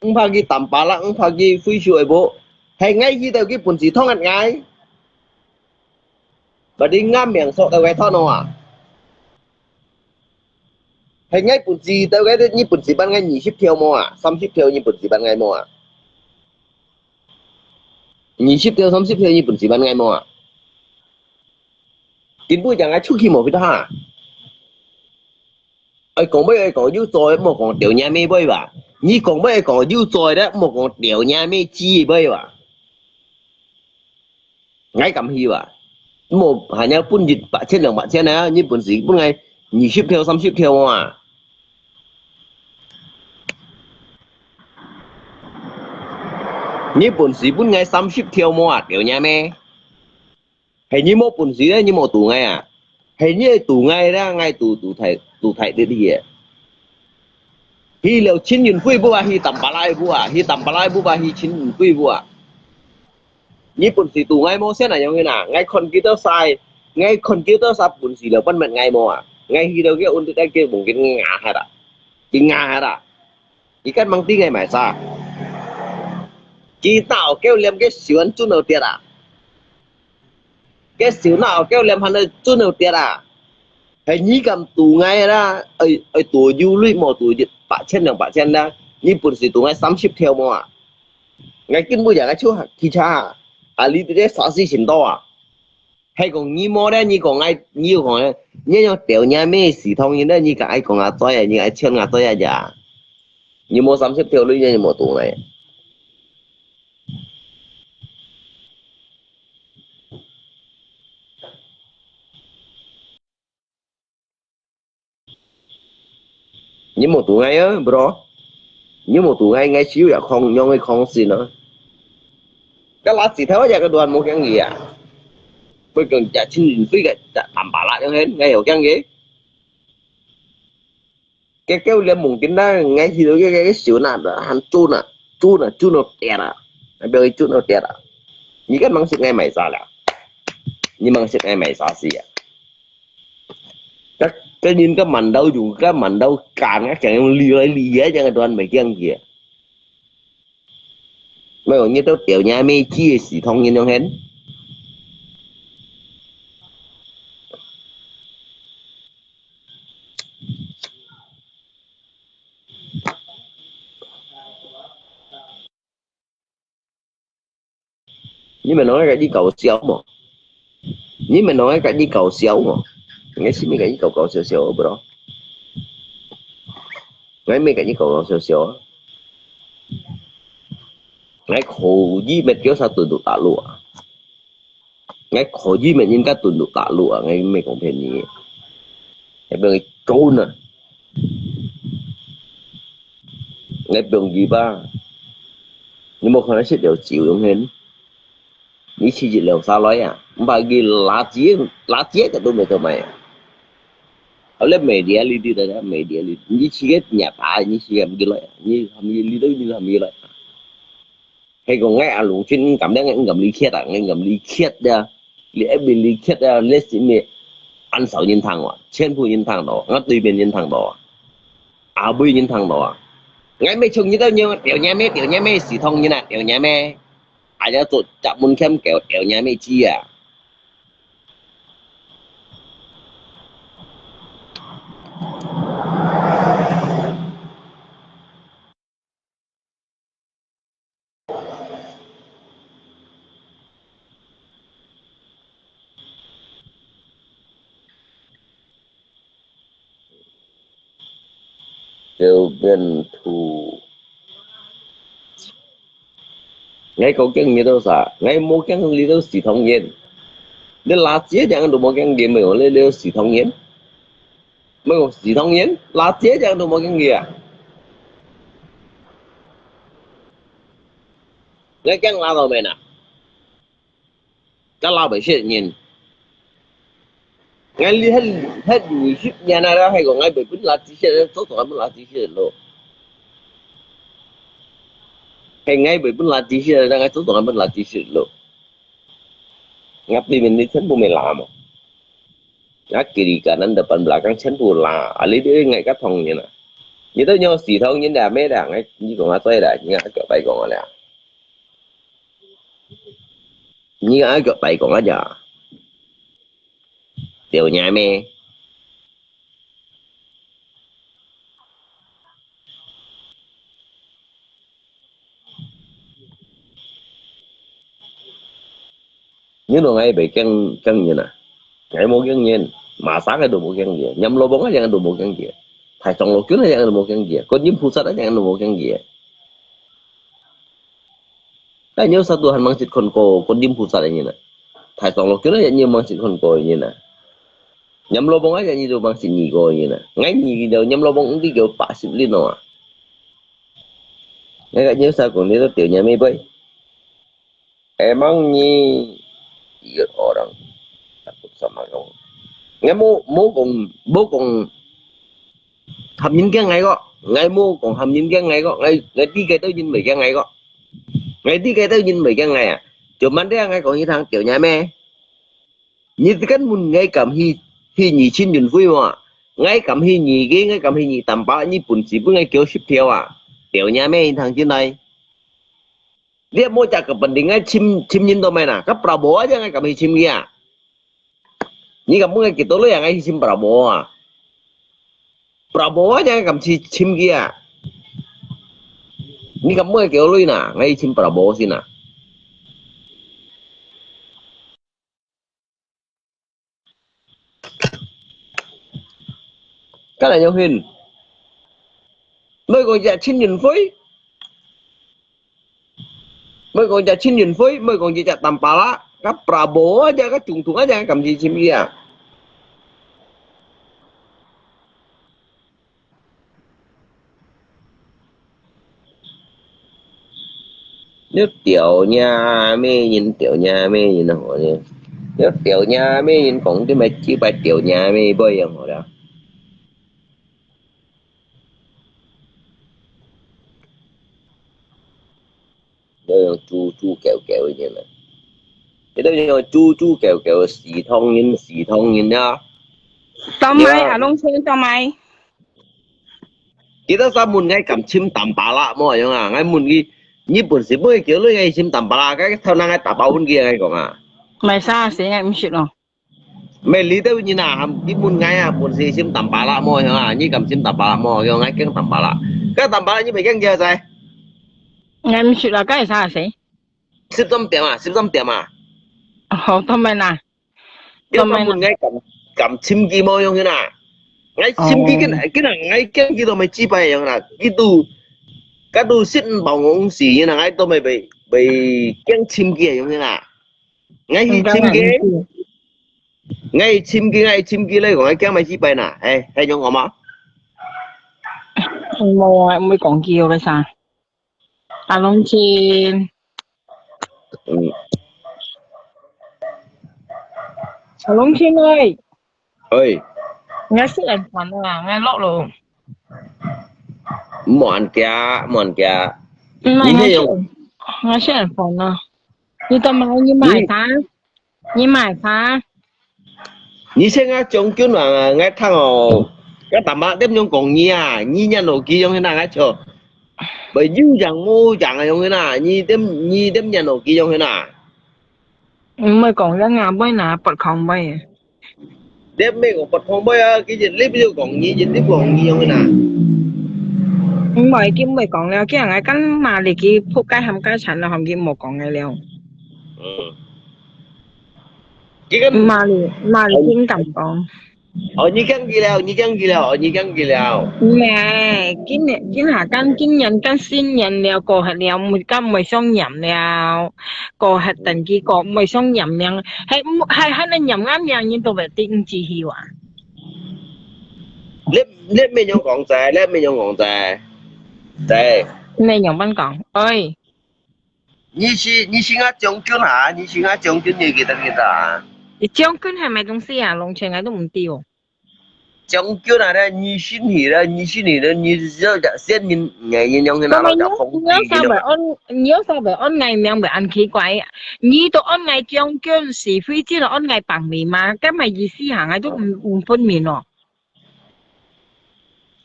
毋怕佢Tampalak，毋怕佢Fuisho會無？係𠊎去到佢本事通个𠊎，berarti𠊎命數到𠊎通哦啊！係𠊎本事到𠊎，你本事分𠊎二十條無啊？三十條你本事分𠊎無啊？二十條、三十條你本事分𠊎無啊？根本就𠊎出去無去到哈！ 愛講乜愛講有做个，莫講掉若咩尾巴。你講乜愛講有做个，莫講掉若咩枝尾巴。𠊎敢去吧？莫還要分一百千、兩百千啊！你本事分𠊎二十條、三十條啊！你本事分𠊎三十條無啊？掉若咩？ 係你無本事咧，你莫堵𠊎啊！係你堵𠊎咧，𠊎堵，堵大，堵大力去啊！去了清運會不啊？去Tampalak會不啊？去Tampalak會不啊？去清運會不啊？你本事堵𠊎無？先來用去哪？𠊎看佢兜儕，𠊎看佢兜儕本事了，分乜𠊎無啊？𠊎去了个運到該个夢見牙下啦，佢牙下啦！佢該mang知𠊎買啥？佢打狗黏个手還準到跌啊！ 該手拿狗黏還來準到跌啊！係你敢堵𠊎啦？愛，愛堵有鐳無堵一百千、兩百千啦？你本事堵𠊎三十條無啊？𠊎根本就𠊎就汽車啊！啊，你這个啥事情到啊？係講你無咧，你講𠊎，你又講咧，你用掉若咩事通人咧，你敢愛講𠊎嘴啊？你愛搶𠊎嘴啊呀？你無三十條鐳，你無堵𠊎。 你莫堵𠊎啊，bro！你莫堵𠊎，𠊎手也空，仰會空心啊？該垃圾頭也个亂無驚佢啊！會講食清運費个，食Tampalak樣，𠊎有驚佢？該，該連門禁啦，𠊎去到該，該，該手那，還做那，做那，做那跌啊，還表示做那跌啊。你該吂識𠊎麼儕啦？你吂識𠊎麼儕事啊？該，該人該蠻到用，該蠻到幹，該講用理來理啊，講个段袂驚佢啊。莫講你兜吊娘咩雞个事，當然樣形。 你們攏愛佮佢搞笑無？你們攏愛佮佢搞笑無？𠊎係毋係佮佢搞搞笑笑啊，bro？𠊎毋係佮佢搞搞笑笑啊。𠊎可以搣幾多儕蹲到大陸啊？ 𠊎可以搣人家蹲到大陸啊，𠊎毋係講騙你。𠊎放佢走呢。𠊎放佢吧。你無看到食了酒用現？你試一了下來啊，毋怕佢垃圾，垃圾个都無得賣啊。後來media裡底，media裡，你試个若爸，你試个毋佢來啊，你喊佢，你都，你喊佢來啊。 係講𠊎阿龍俊毋敢了，𠊎毋敢離開啊，𠊎毋敢離開啊。你一邊離開啊，你係毋係恁少人聽啊，全部人聽到，𠊎對面人聽到啊，阿妹人聽到啊。𠊎毋係像你兜樣，吊娘咩，吊娘咩，時通人啊，吊娘咩。哎呀，做隻門檻狗，吊娘咩知啊。 九變土。𠊎講驚你兜儕？𠊎無驚你兜時通人。你垃圾樣都無驚佢，無你兜時通人。 無時通人，垃圾樣都無驚佢啊。𠊎驚垃圾咩啊？該垃圾食人。𠊎這，這，這二十年啊，係講𠊎會分垃圾食，做做分垃圾食咯。係𠊎會分垃圾食，𠊎做做分垃圾食咯。𠊎對面你全部無垃圾無？ 啊，kiri kanan depan belakang全部垃圾，啊，你，你，𠊎个同人啊。你兜樣時通人啊，咩啦，𠊎，你講啊對啦，你啊，腳擺講啊啦。你啊，腳擺講啊呀。吊娘咩？ 你摎𠊎會驚，驚人啊？𠊎無驚人，麼儕个都無驚佢，閻羅王啊，樣都無驚佢，大長老君啊，樣都無驚佢，觀音菩薩啊，樣都無驚佢。該有啥都還吂識看過觀音菩薩个人啊？大長老君啊，樣吂識看過个人啊？閻羅王啊，樣都吂識遇過个人啊？𠊎遇到閻羅王，毋知幾百十年咯啊！𠊎个有啥講，你都吊娘咩背？ Emang你一個orang takut sama kamu？𠊎無，無講，無講喊人驚𠊎个，𠊎無講喊人驚𠊎个，𠊎，𠊎知幾多人會驚𠊎个，𠊎知幾多人會驚𠊎啊。就問你啊，𠊎講你聽，吊娘咩？你根本𠊎敢去，去你親運會無？𠊎敢去你个，𠊎敢去你擔保，你本事分𠊎叫十條啊！吊娘咩，你聽進來。 你無隻个本領，𠊎尋，尋人做咩啦？該Prabowo啊，樣𠊎敢去尋佢啊？你敢問𠊎幾多鐳啊？𠊎去尋Prabowo啊？Prabowo啊，樣𠊎敢去尋佢啊？你敢問𠊎幾多鐳啦？𠊎去尋Prabowo先啊！ 該來樣形，莫講隻親運會，莫講隻親運會，莫講隻隻Tampalak，該Prabowo啊，隻該總統啊，隻敢去尋佢啊？ 你吊娘咩人，吊娘咩人啊，好呢。你吊娘咩人講，你咪只擺吊娘咩背啊，好了。豬豬狗狗个人啊。佢兜樣豬豬狗狗，死唐人，死唐人啊。做麼，對啊。阿龍先，做麼？佢兜儕問𠊎敢尋Tampalak無樣啊？𠊎問佢，你本事毋會叫你愛尋Tampalak，該頭那𠊎打包分佢，𠊎講啊。買啥，誰愛毋識咯？ Meli tu nyi na, ham, di mun ngai ah, mun si sim Tampalak mo, hiong ah, nyi kam sim Tampalak mo, hiong ngai keng Tampalak. Ka Tampalak nyi mei keng kia sai? Ngai msut lah, ka sa sai? Sip tam tiam ah, sip tam tiam ah. Oh, tam mai na. Tam mai na. Mun ngai kam, kam sim ki mo, hiong hiong na. Ngai sim ki ken, ken ngai keng ki to mai chi pai hiong na. Ki tu, ka tu sit bao ngong si, hiong na ngai to mai bei, bei keng sim ki hiong hiong na. Ngai hi chim ke. Ngai chim ke, ngai chim ke le, ngai kiang mai chi pai na. Hai, hai nyong ngom ah. Mo, mo kong ki yo le sa. Along chin. Along chin ơi. Ơi. Ngai sit an phone ah, ngai lok lo. Muan kia, muan kia. Ngai sit an phone ah. Ni to mai ni mai sa. Ni mai sa. Ni sen ngai chong kiun wa ngai thang o. Ngai tam ma dem nyong kong ni ah, ni nyan lo ki yong na ngai cho. Bai yu yang mo yang yong na, ni dem, ni dem nyan lo ki yong na. Mui kong yang nga bai na, pot kong bai. Dep mei kong pot kong bai ah, ki yin lip yu kong ni, yin lip kong ni yong na. Mui ki mui kong leo, ki ngai kan ma li ki phuk kai ham kai chan lo ham ki mo kong ngai leo. Ki kan ma li, ma li ki kam kong. 哦，你讲佢了，你讲佢了，哦，你讲佢了。Mei, kin, kin ha kan, kin nyan kan sin nyan liao, ko hat liao, mui kan mui song nyan liao, ko hat tan ki ko mui song nyan liang, hai, hai, hai na nyan ngan liang, yin to bai ti ng chi hi wa. 你，你咩样讲仔？你咩样讲仔？仔。咩样般讲？哎。 你是，你是啊将军啊？你是啊将军，你记得记得啊？将军系咩东西啊？龙泉我都唔知哦。将军啊，你信佢啦，你信佢啦，你只要先人，人用个拿到只红你要啥个安，你要啥个安个名会安奇怪啊？你都安个将军，是非只安个帮你嘛？咁么意思行啊，都唔，唔分明哦。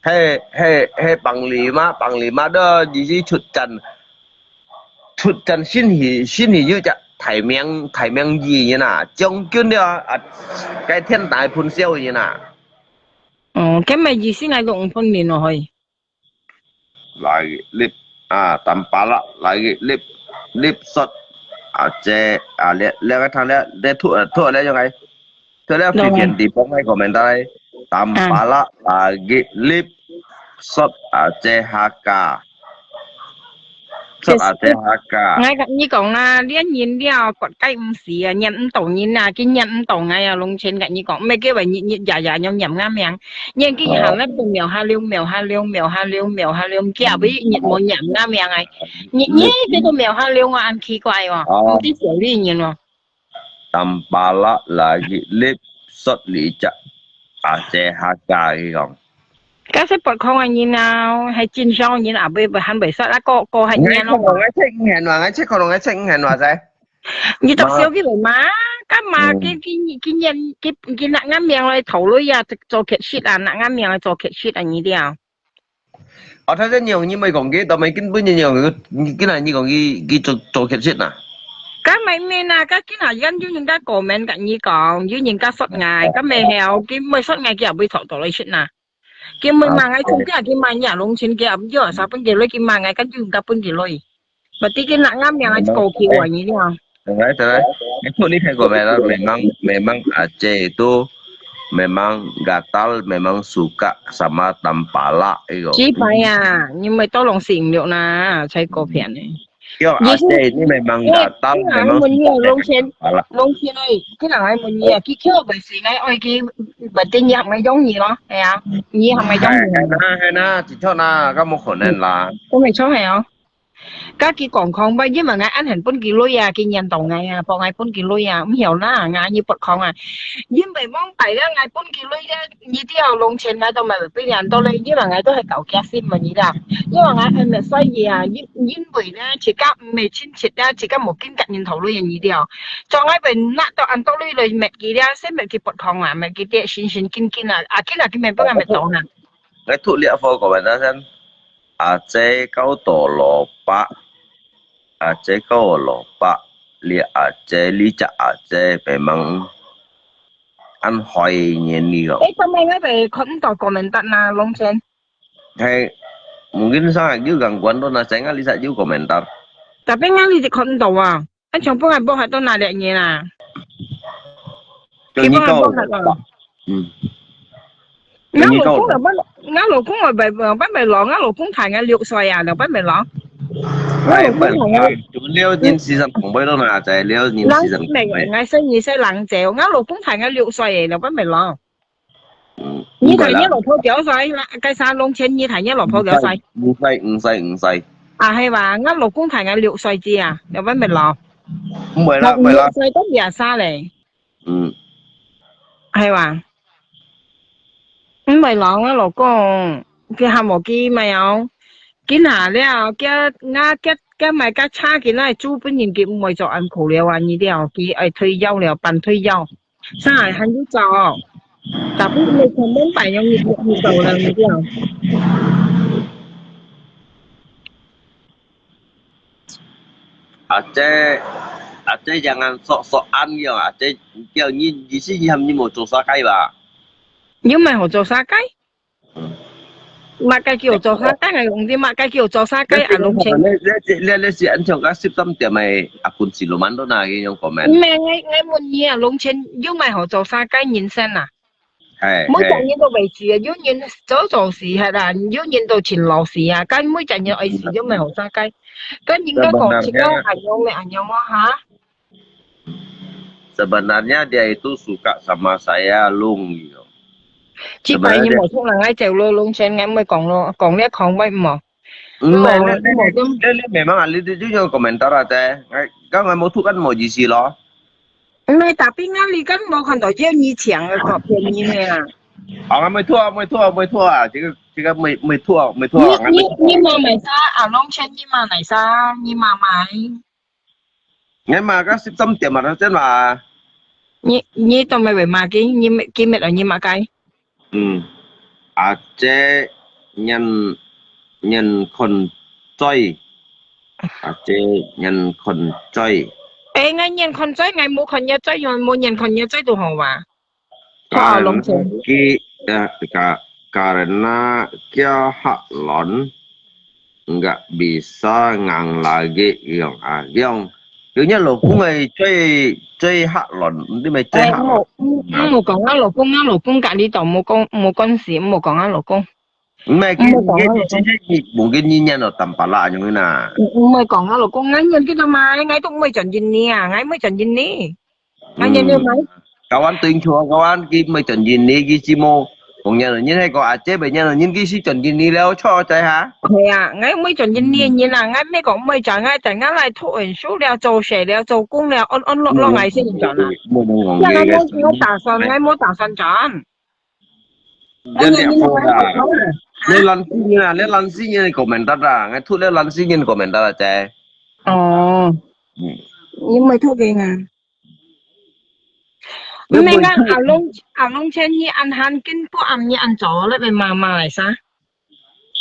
係，係，係Panglima，Panglima都已經出戰，出戰先去，先去有隻大名，大名義人啊，將軍了啊，該天大噴燒人啊。哦，今日意思係六五分年咯，係。Lagi lip，啊，Tampalak lagi lip，lip shot，啊，這，啊，這，這個聽這，這吐，吐這種个。 Tala Vivian di pong ai komentar ai. Tampalak lagi lip sot ace haka. Sot ace haka. Ngai kak你講啊，連人了，國界毋是啊，認毋到人啊，佢認毋到𠊎啊，龍泉甲你講，毋係叫佢日日夜夜樣認𠊎名，認佢行來分廟下溜，廟下溜，廟下溜，廟下溜，佢也會日無認𠊎名啊，日日這個廟下溜啊，恁奇怪哦，毋知小李人哦。 Tampalak lagi lip sot li cak ace haka佢講。該係不空个人啊，係正常个人啊，會，會還會說啊，個，個係人咯。𠊎check，𠊎check五千話，𠊎check可能𠊎check五千話噻。你讀小佢來嘛？幹嘛？佢，佢，佢念，佢，佢拿俺名來討論啊，做決策啊，拿俺名來做決策啊，你了。 哦，頭先你用你咪講佢，到尾根本你用佢，你今日你講佢，佢做，做決策啊？該咪面啊，該今日有人家comment甲你講，有人家說𠊎，該咪係哦，佢咪說𠊎，佢也會坐到來食啊。佢咪罵𠊎，從今日佢罵你啊，龍泉佢啊，毋知啥分佢來，佢罵𠊎，跟住人家分佢來。Berarti佢拿俺名來過去話你了。等來，等來，你看你看過沒啦？Memang，memang Aceh itu memang gatal, memang suka sama Tampalak itu。幾擺啊？你咪多弄醒了啦，才過片呢。叫阿姐，你memang gatal，memang suka sama Tampalak。龍泉，龍泉哎，佢人來問你啊，佢叫佢係愛佢，berarti你還沒中意咯，係啊，你還沒中意。係，係啦，係啦，的確啦，該無可能啦。都沒錯係哦。該佢講講吧，因為𠊎恁樣分佢鐳啊，佢念到𠊎啊，幫𠊎分佢鐳啊，毋曉啦，𠊎你不講啊。因為往擺了，𠊎分佢鐳了，你都要弄錢，𠊎都買不俾人到咧，因為𠊎都係搞假新聞你啦。因為𠊎還沒衰嘢啊，因因為呢，自家毋係親戚啊，自家無見得人頭鐳你了。做𠊎被拿到恁多鐳來滅佢了，先滅佢不講啊，滅佢跌神神經經啊，啊，今日佢明白啊，滅到啊。 Ngai thuk liak fo ko ban tasan. Ace kau to lopak. Ace kau lopak. Liak ace, licak ace, memang an hoi nyen ni ko. 誒，做咩𠊎會看毋到 comment 啊，龍泉？ Hai, mungkin sa yu gangguan to na, saya ngali sa yu komentar. Tapi ngali di 看毋到啊，啊，全部係無法度拿了你啦。就你到，基本上無法度。嗯，我老公啊，我我老公啊，不不不老，我老公大我六歲啊，你不不老。我哎，老公大我，就六年四十公倍咯嘛，在六年四十公倍。我細你細人仔，我老公大我六歲，你不不老。嗯，你大你老婆幾多歲？該三年前你大你老婆幾多歲？五歲，五歲，五歲。啊，係吧？我老公大我六歲仔啊，你不不老。唔會啦，唔會啦六。歲都廿三咧。嗯，係哇？毋係咯，我老公，佢還無佢咪有，佢拿了，佢我佢佢買架車，佢拿來租分人，佢毋會做恁苦了啊！你了，佢愛退休了，半退休，生仔還有做，tapi毋係全部擺用你你做了，你了。 Ace，Ace jangan sok-sokan yo，Ace，叫你，你是你，你無做啥个吧？你毋係好做啥个？麼个叫做啥个？𠊎講你麼个叫做啥个？啊，攏清。你你你你是安像个十三點个啊，kun si luman to na，你用 comment。毋係，𠊎𠊎問你啊，攏清，你毋係好做啥个人生啊？係，每隻人都為主啊，有人早早死係啦，有人都盡老死啊，該每隻人愛死都毋係好啥个。該應該講自家恁樣咩恁樣啊？哈？ Sebenarnya dia itu suka sama saya，Lung。這擺你無同人愛走路，攏先𠊎毋會講咯，講了講會無？毋係，你你你你 memang啊，你你你用 komentar aja。哎，剛才無讀，kan無意思咯。毋係，tapi𠊎你根無看到有你請个個便宜咩啊？啊，𠊎無讀啊，無讀啊，無讀啊，這個這個無無讀啊，無讀啊。你你你買買啥？啊，攏先你買買啥？你買買。 𠊎買个十三點啊，真嘛。你你都買為麼个？你買今日啊，你買个？嗯，啊，這人人看嘴，啊，這人看嘴。誒，𠊎人看嘴，𠊎無看你嘴，無人看你嘴都好啊。好啊，攏先。 Ki, eh, ka, karena kia hak lon, nggak bisa ngang lagi yang ayong. Yo nya lo kung ai cui cui hak lon, ndi mai cui 哎，hak lon. 我我我講我老公，我老公隔離度，無講無講事，無講我老公。 Mai ki, mungkin ni nyan lo tampala yung na. 毋會講我老公，𠊎人佢都買，𠊎都毋會轉印尼啊，𠊎毋會轉印尼。 Ano naman? Kawan tuwing chua kawan ki mai chan yin ni ki si mo. Kung yan yin hai ko aje bai yan yin ki si chan yin ni leo cho chai ha. 係啊，𠊎毋會轉印尼人啊，𠊎毋係講毋會轉，𠊎等𠊎來讀書了，做事了，做工了，安安樂樂𠊎先轉啊。Mo mo ngong 呀，𠊎 ge. 無，𠊎打算，𠊎無打算轉。 Yan dia po da. Le lan si yin a, le lan si yin komentar da. Ngai tu le lan si yin komentar da chai. 哦， Hmm. 你毋會讀經啊？毋係啊，阿龍阿龍請你恁閒，今晡暗你恁早，你咪嘛嘛來啥？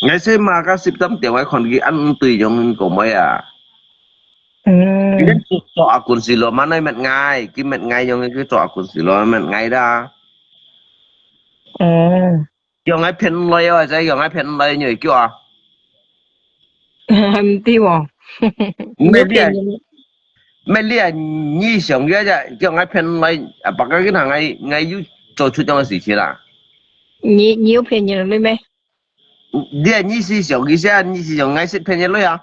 Ngai se ma ka sip tam tiang ai kon ki an tui yong ko mai a. Ừ. Ki so akun si lo ma nai met ngai, ki met ngai yong ki so akun si lo met ngai da. Ừ. Yong ai phen loi a, sai yong ai phen loi nyoi kyo a. Hâm ti wo. Mai lia, mai lia ni xiong ye ja, yong ai phen loi a, bak ka kin hang ai ngai yu zo chu yong si chi la. 你你有骗人的咩？ Dia ni si xiong ki sia, ni si xiong ngai sit phen ye loi a.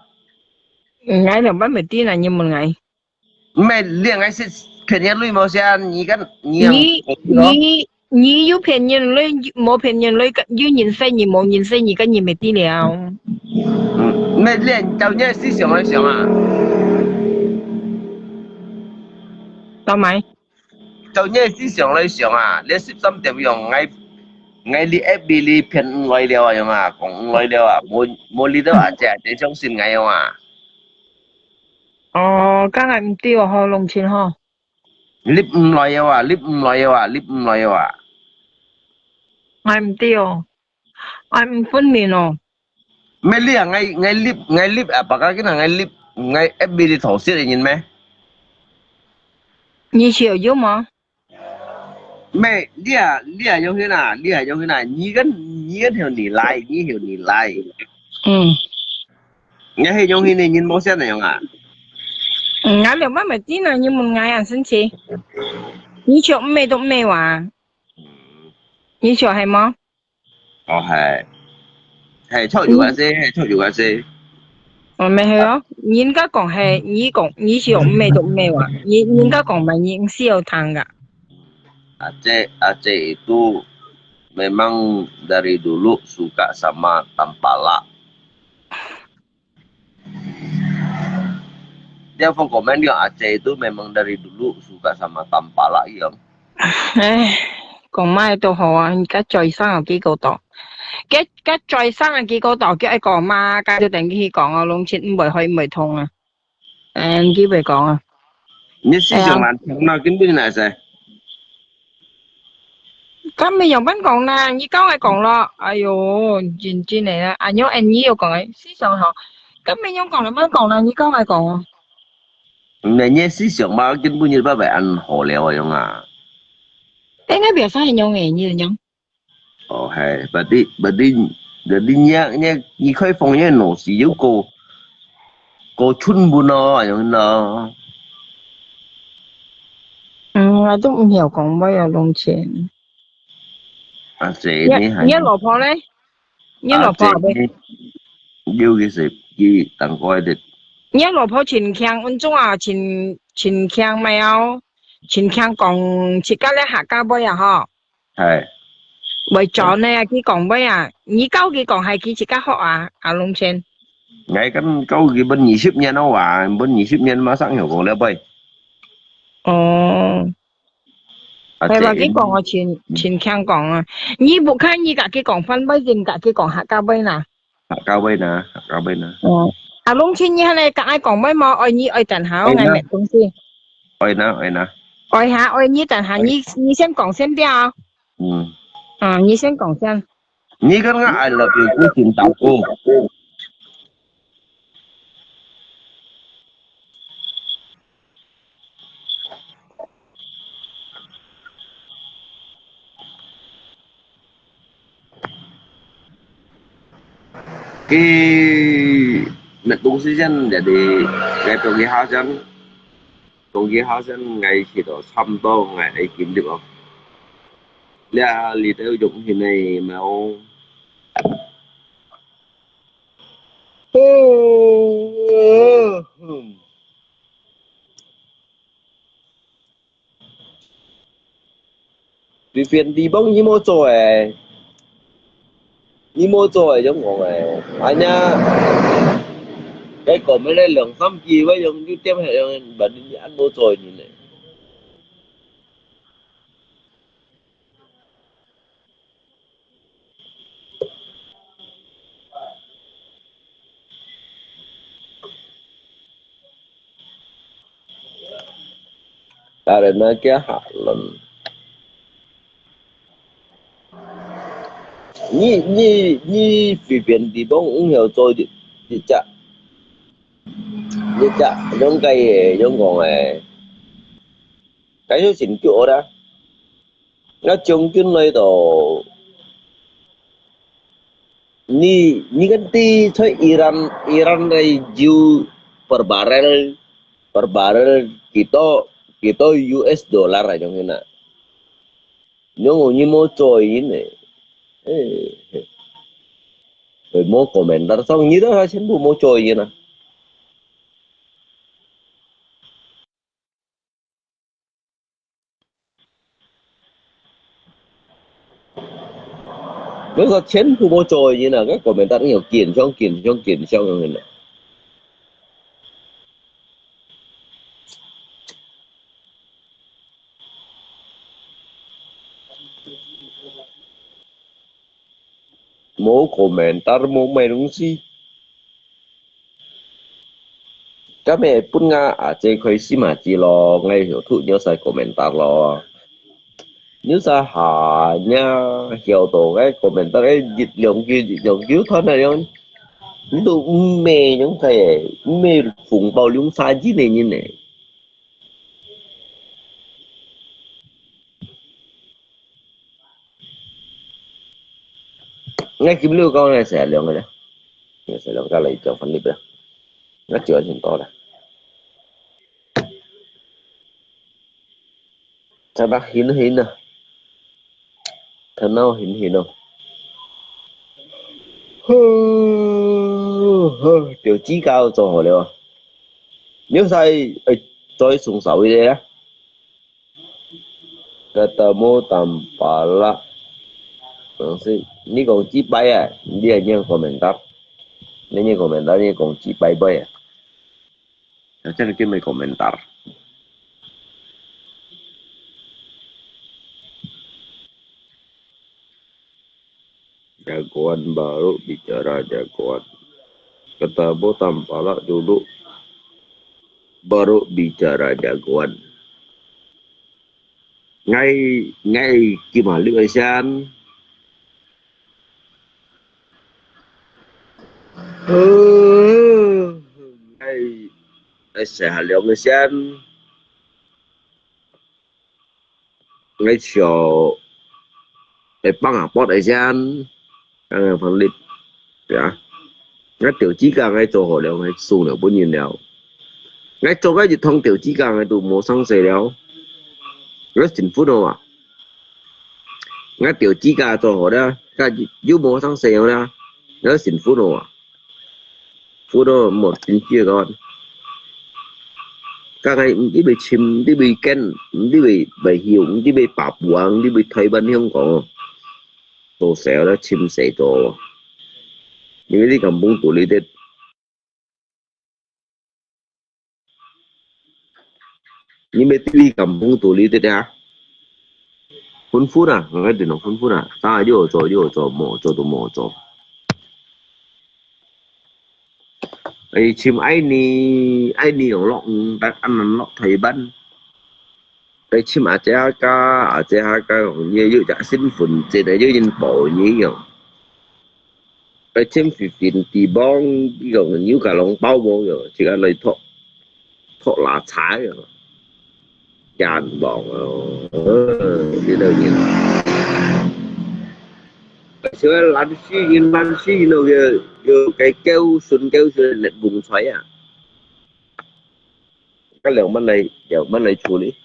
Ngai lo ba me ti na ni mun ngai. Mai lia ngai sit phen ye loi mo sia, ni kan ni yang. Ni ni 你有別人來，無別人來，有認識你，無認識你，該你毋知了。嗯，你連照你个思想來想啊，做麼？照你个思想來想啊，你十三點樣，𠊎，𠊎你F B你騙毋來了啊，樣啊，講毋來了啊，無，無你兜阿姐，阿姐相信𠊎樣啊。哦，該𠊎毋知哦，吼，弄清吼。 入毋來个話，入毋來个話，入毋來个話。𠊎毋知哦，𠊎毋分明哦。毋係你啊，𠊎，𠊎入，𠊎入啊，baka緊啊，𠊎入，𠊎F B你偷食个人咩？你曉有無？毋係，你啊，你啊，用去哪？你啊，用去哪？你跟，你跟曉你來，你曉你來。 嗯。你係用去呢，人無線个樣啊？嗯，𠊎兩擺毋知呢，你問𠊎啊，生氣。你笑毋係都毋係哇？嗯。你笑係無？哦，係。係，笑有啊些，係，笑有啊些。哦，毋係哦，人家講係，你講，你笑毋係都毋係哇？人，人家講嘛，你毋需要聽个。Aceh, Aceh itu memang dari dulu suka sama tampalak. Dia pun komen dia, Aceh itu memang dari dulu suka sama tampalak, iya. 唉，講麼个都好啊，該再生个幾個多，該，該再生个幾個多，叫愛講麼个，就等佢去講哦，攏全毋會開，毋會通啊。嗯，佢會講啊。你思想蠻強啊，根本就係。 該毋係樣般講啦，你教𠊎講咯。哎喲，真，真个啦，恁樣，恁樣又講个，思想吼，該毋係樣講，樣般講啦，你教𠊎講哦。毋係，你思想嘛，根本就毋會恁好了个樣啊。該𠊎表示係樣个，你係樣。哦，係，berarti，berarti，berarti你，你，你開放，你腦屎又過，過充分咯，恁樣咯。嗯，𠊎都毋曉講話啊，攏全。啊，這你還，你，你老婆呢？你老婆啊，這你，有个事，佢等過一點。你老婆盡強，阮總啊，盡，盡強無有？盡強講自家个客家話啊，吼。 係。會轉个啊，佢講話啊，你教佢講，還佢自家學啊，啊，攏全。𠊎敢教佢分二十年咯哇，分二十年嘛，生曉講了背。哦。啊，係吧，這佢講啊，盡，盡強講啊。你毋看你自家講番話，你自家講客家話啦。 客家話呢，客家話呢。哦，啊，攏全你還來講，愛講話無？愛你愛等下，𠊎愛呢。買東西。愛呢，愛呢。愛哈，愛你等下，你，你先講先了。嗯。嗯，你先講先。你跟我I love you，我先打過。 佢買東西先，jadi𠊎同佢下先，同佢下先，𠊎去到差毋多，𠊎愛緊張哦。這裡頭用起來無？ Vivian Tibong你無做誒，你無做誒，點講誒？恁樣，該講咩咧？兩三句，我用你點係用，把你恁無做誒人咧。 Karena kia halon. Ni, ni, ni Vivian Tibong ung heo cho di, di cha. Di cha, yong kai e, yong gong e. Kai yo sin kyo ora. Nga chong kyun lai to. Ni, ni kan ti choi Iran, Iran rai jiu per barrel, per barrel kito, kito U S dollar a jong hina. Nyong ni mo choi in e. Eh, eh. Mo komentar song ni da ha chen bu mo choi in a. 你說全部無做个人啊，該komentar又緊張緊張緊張个人啊。無komentar，無買東西。 該乜分𠊎阿姐開心啊，知咯，𠊎曉得你使komentar咯。你使下你曉得該komentar，該一兩句、一兩句，他那樣，你都毋係樣个，毋係紅包兩三千个人呢。 𠊎今日講个係兩個咧，个係兩個來講分你啦。𠊎就先到啦。真係很很啊，頭腦很很哦。呵，呵，就指甲做好了啊。你使，哎，再送少一點啊。 Ketemu tampalak. Maksud，你講幾擺啊？你係念komentar？你念komentar，你講幾擺擺啊？Macam你叫咩komentar？ Jagoan baru bicara jagoan. Ketemu tampalak dulu, baru bicara jagoan. Ngai, ngai kim halik ai sian. Ngai, ngai sehat liang ai sian. Ngai siau, eh, pang apot ai sian, kang yang pang lit, ya. Ngai tiểu指甲ngai做好了，ngai送了分人了。Ngai做个一通tiểu指甲，ngai都無生死了。Ngai幸福了啊！Ngai tiểu指甲做好了，該又無生死了，ngai幸福了啊！ 福都無真正个。Kang ngai，你會尋，你會揀，你會，會曉，你會Papua，你會台灣、香港，都少了尋死做。因為你根本獨立的。 你乜對kampung獨立的啊？分分啊，𠊎對你分分啊，啥有做有做，無做都無做。哎，尋愛你，愛你用落，嗯，但安能落台灣？哎，尋阿姐阿家，阿姐阿家講，也有隻身份證，也有人保你用。 Ai chim Philippines地方，佢講有个人包無个，自家來托，托拉柴个，人望哦，呃，這個人。所以爛死人，爛死人个，有个狗孫，狗孫來弄出來啊。該兩萬來，兩萬來處理。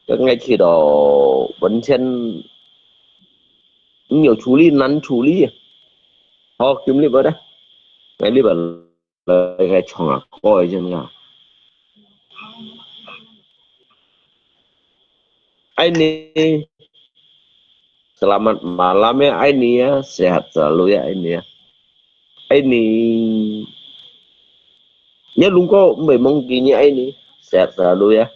該𠊎去到文前，你有處理難處理。好，今日不得，𠊎這邊來，來唱啊，歌一陣啊。Ai ni, selamat malam ya, Ai ni ya, sehat selalu ya, Ai ni ya. Ai ni, ya lungko mbe mong kini Ai ni, sehat selalu ya.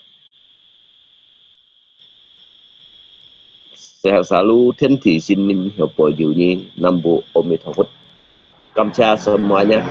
Sehat selalu, 天地神明有保佑你，南無阿彌陀佛。感謝semuanya。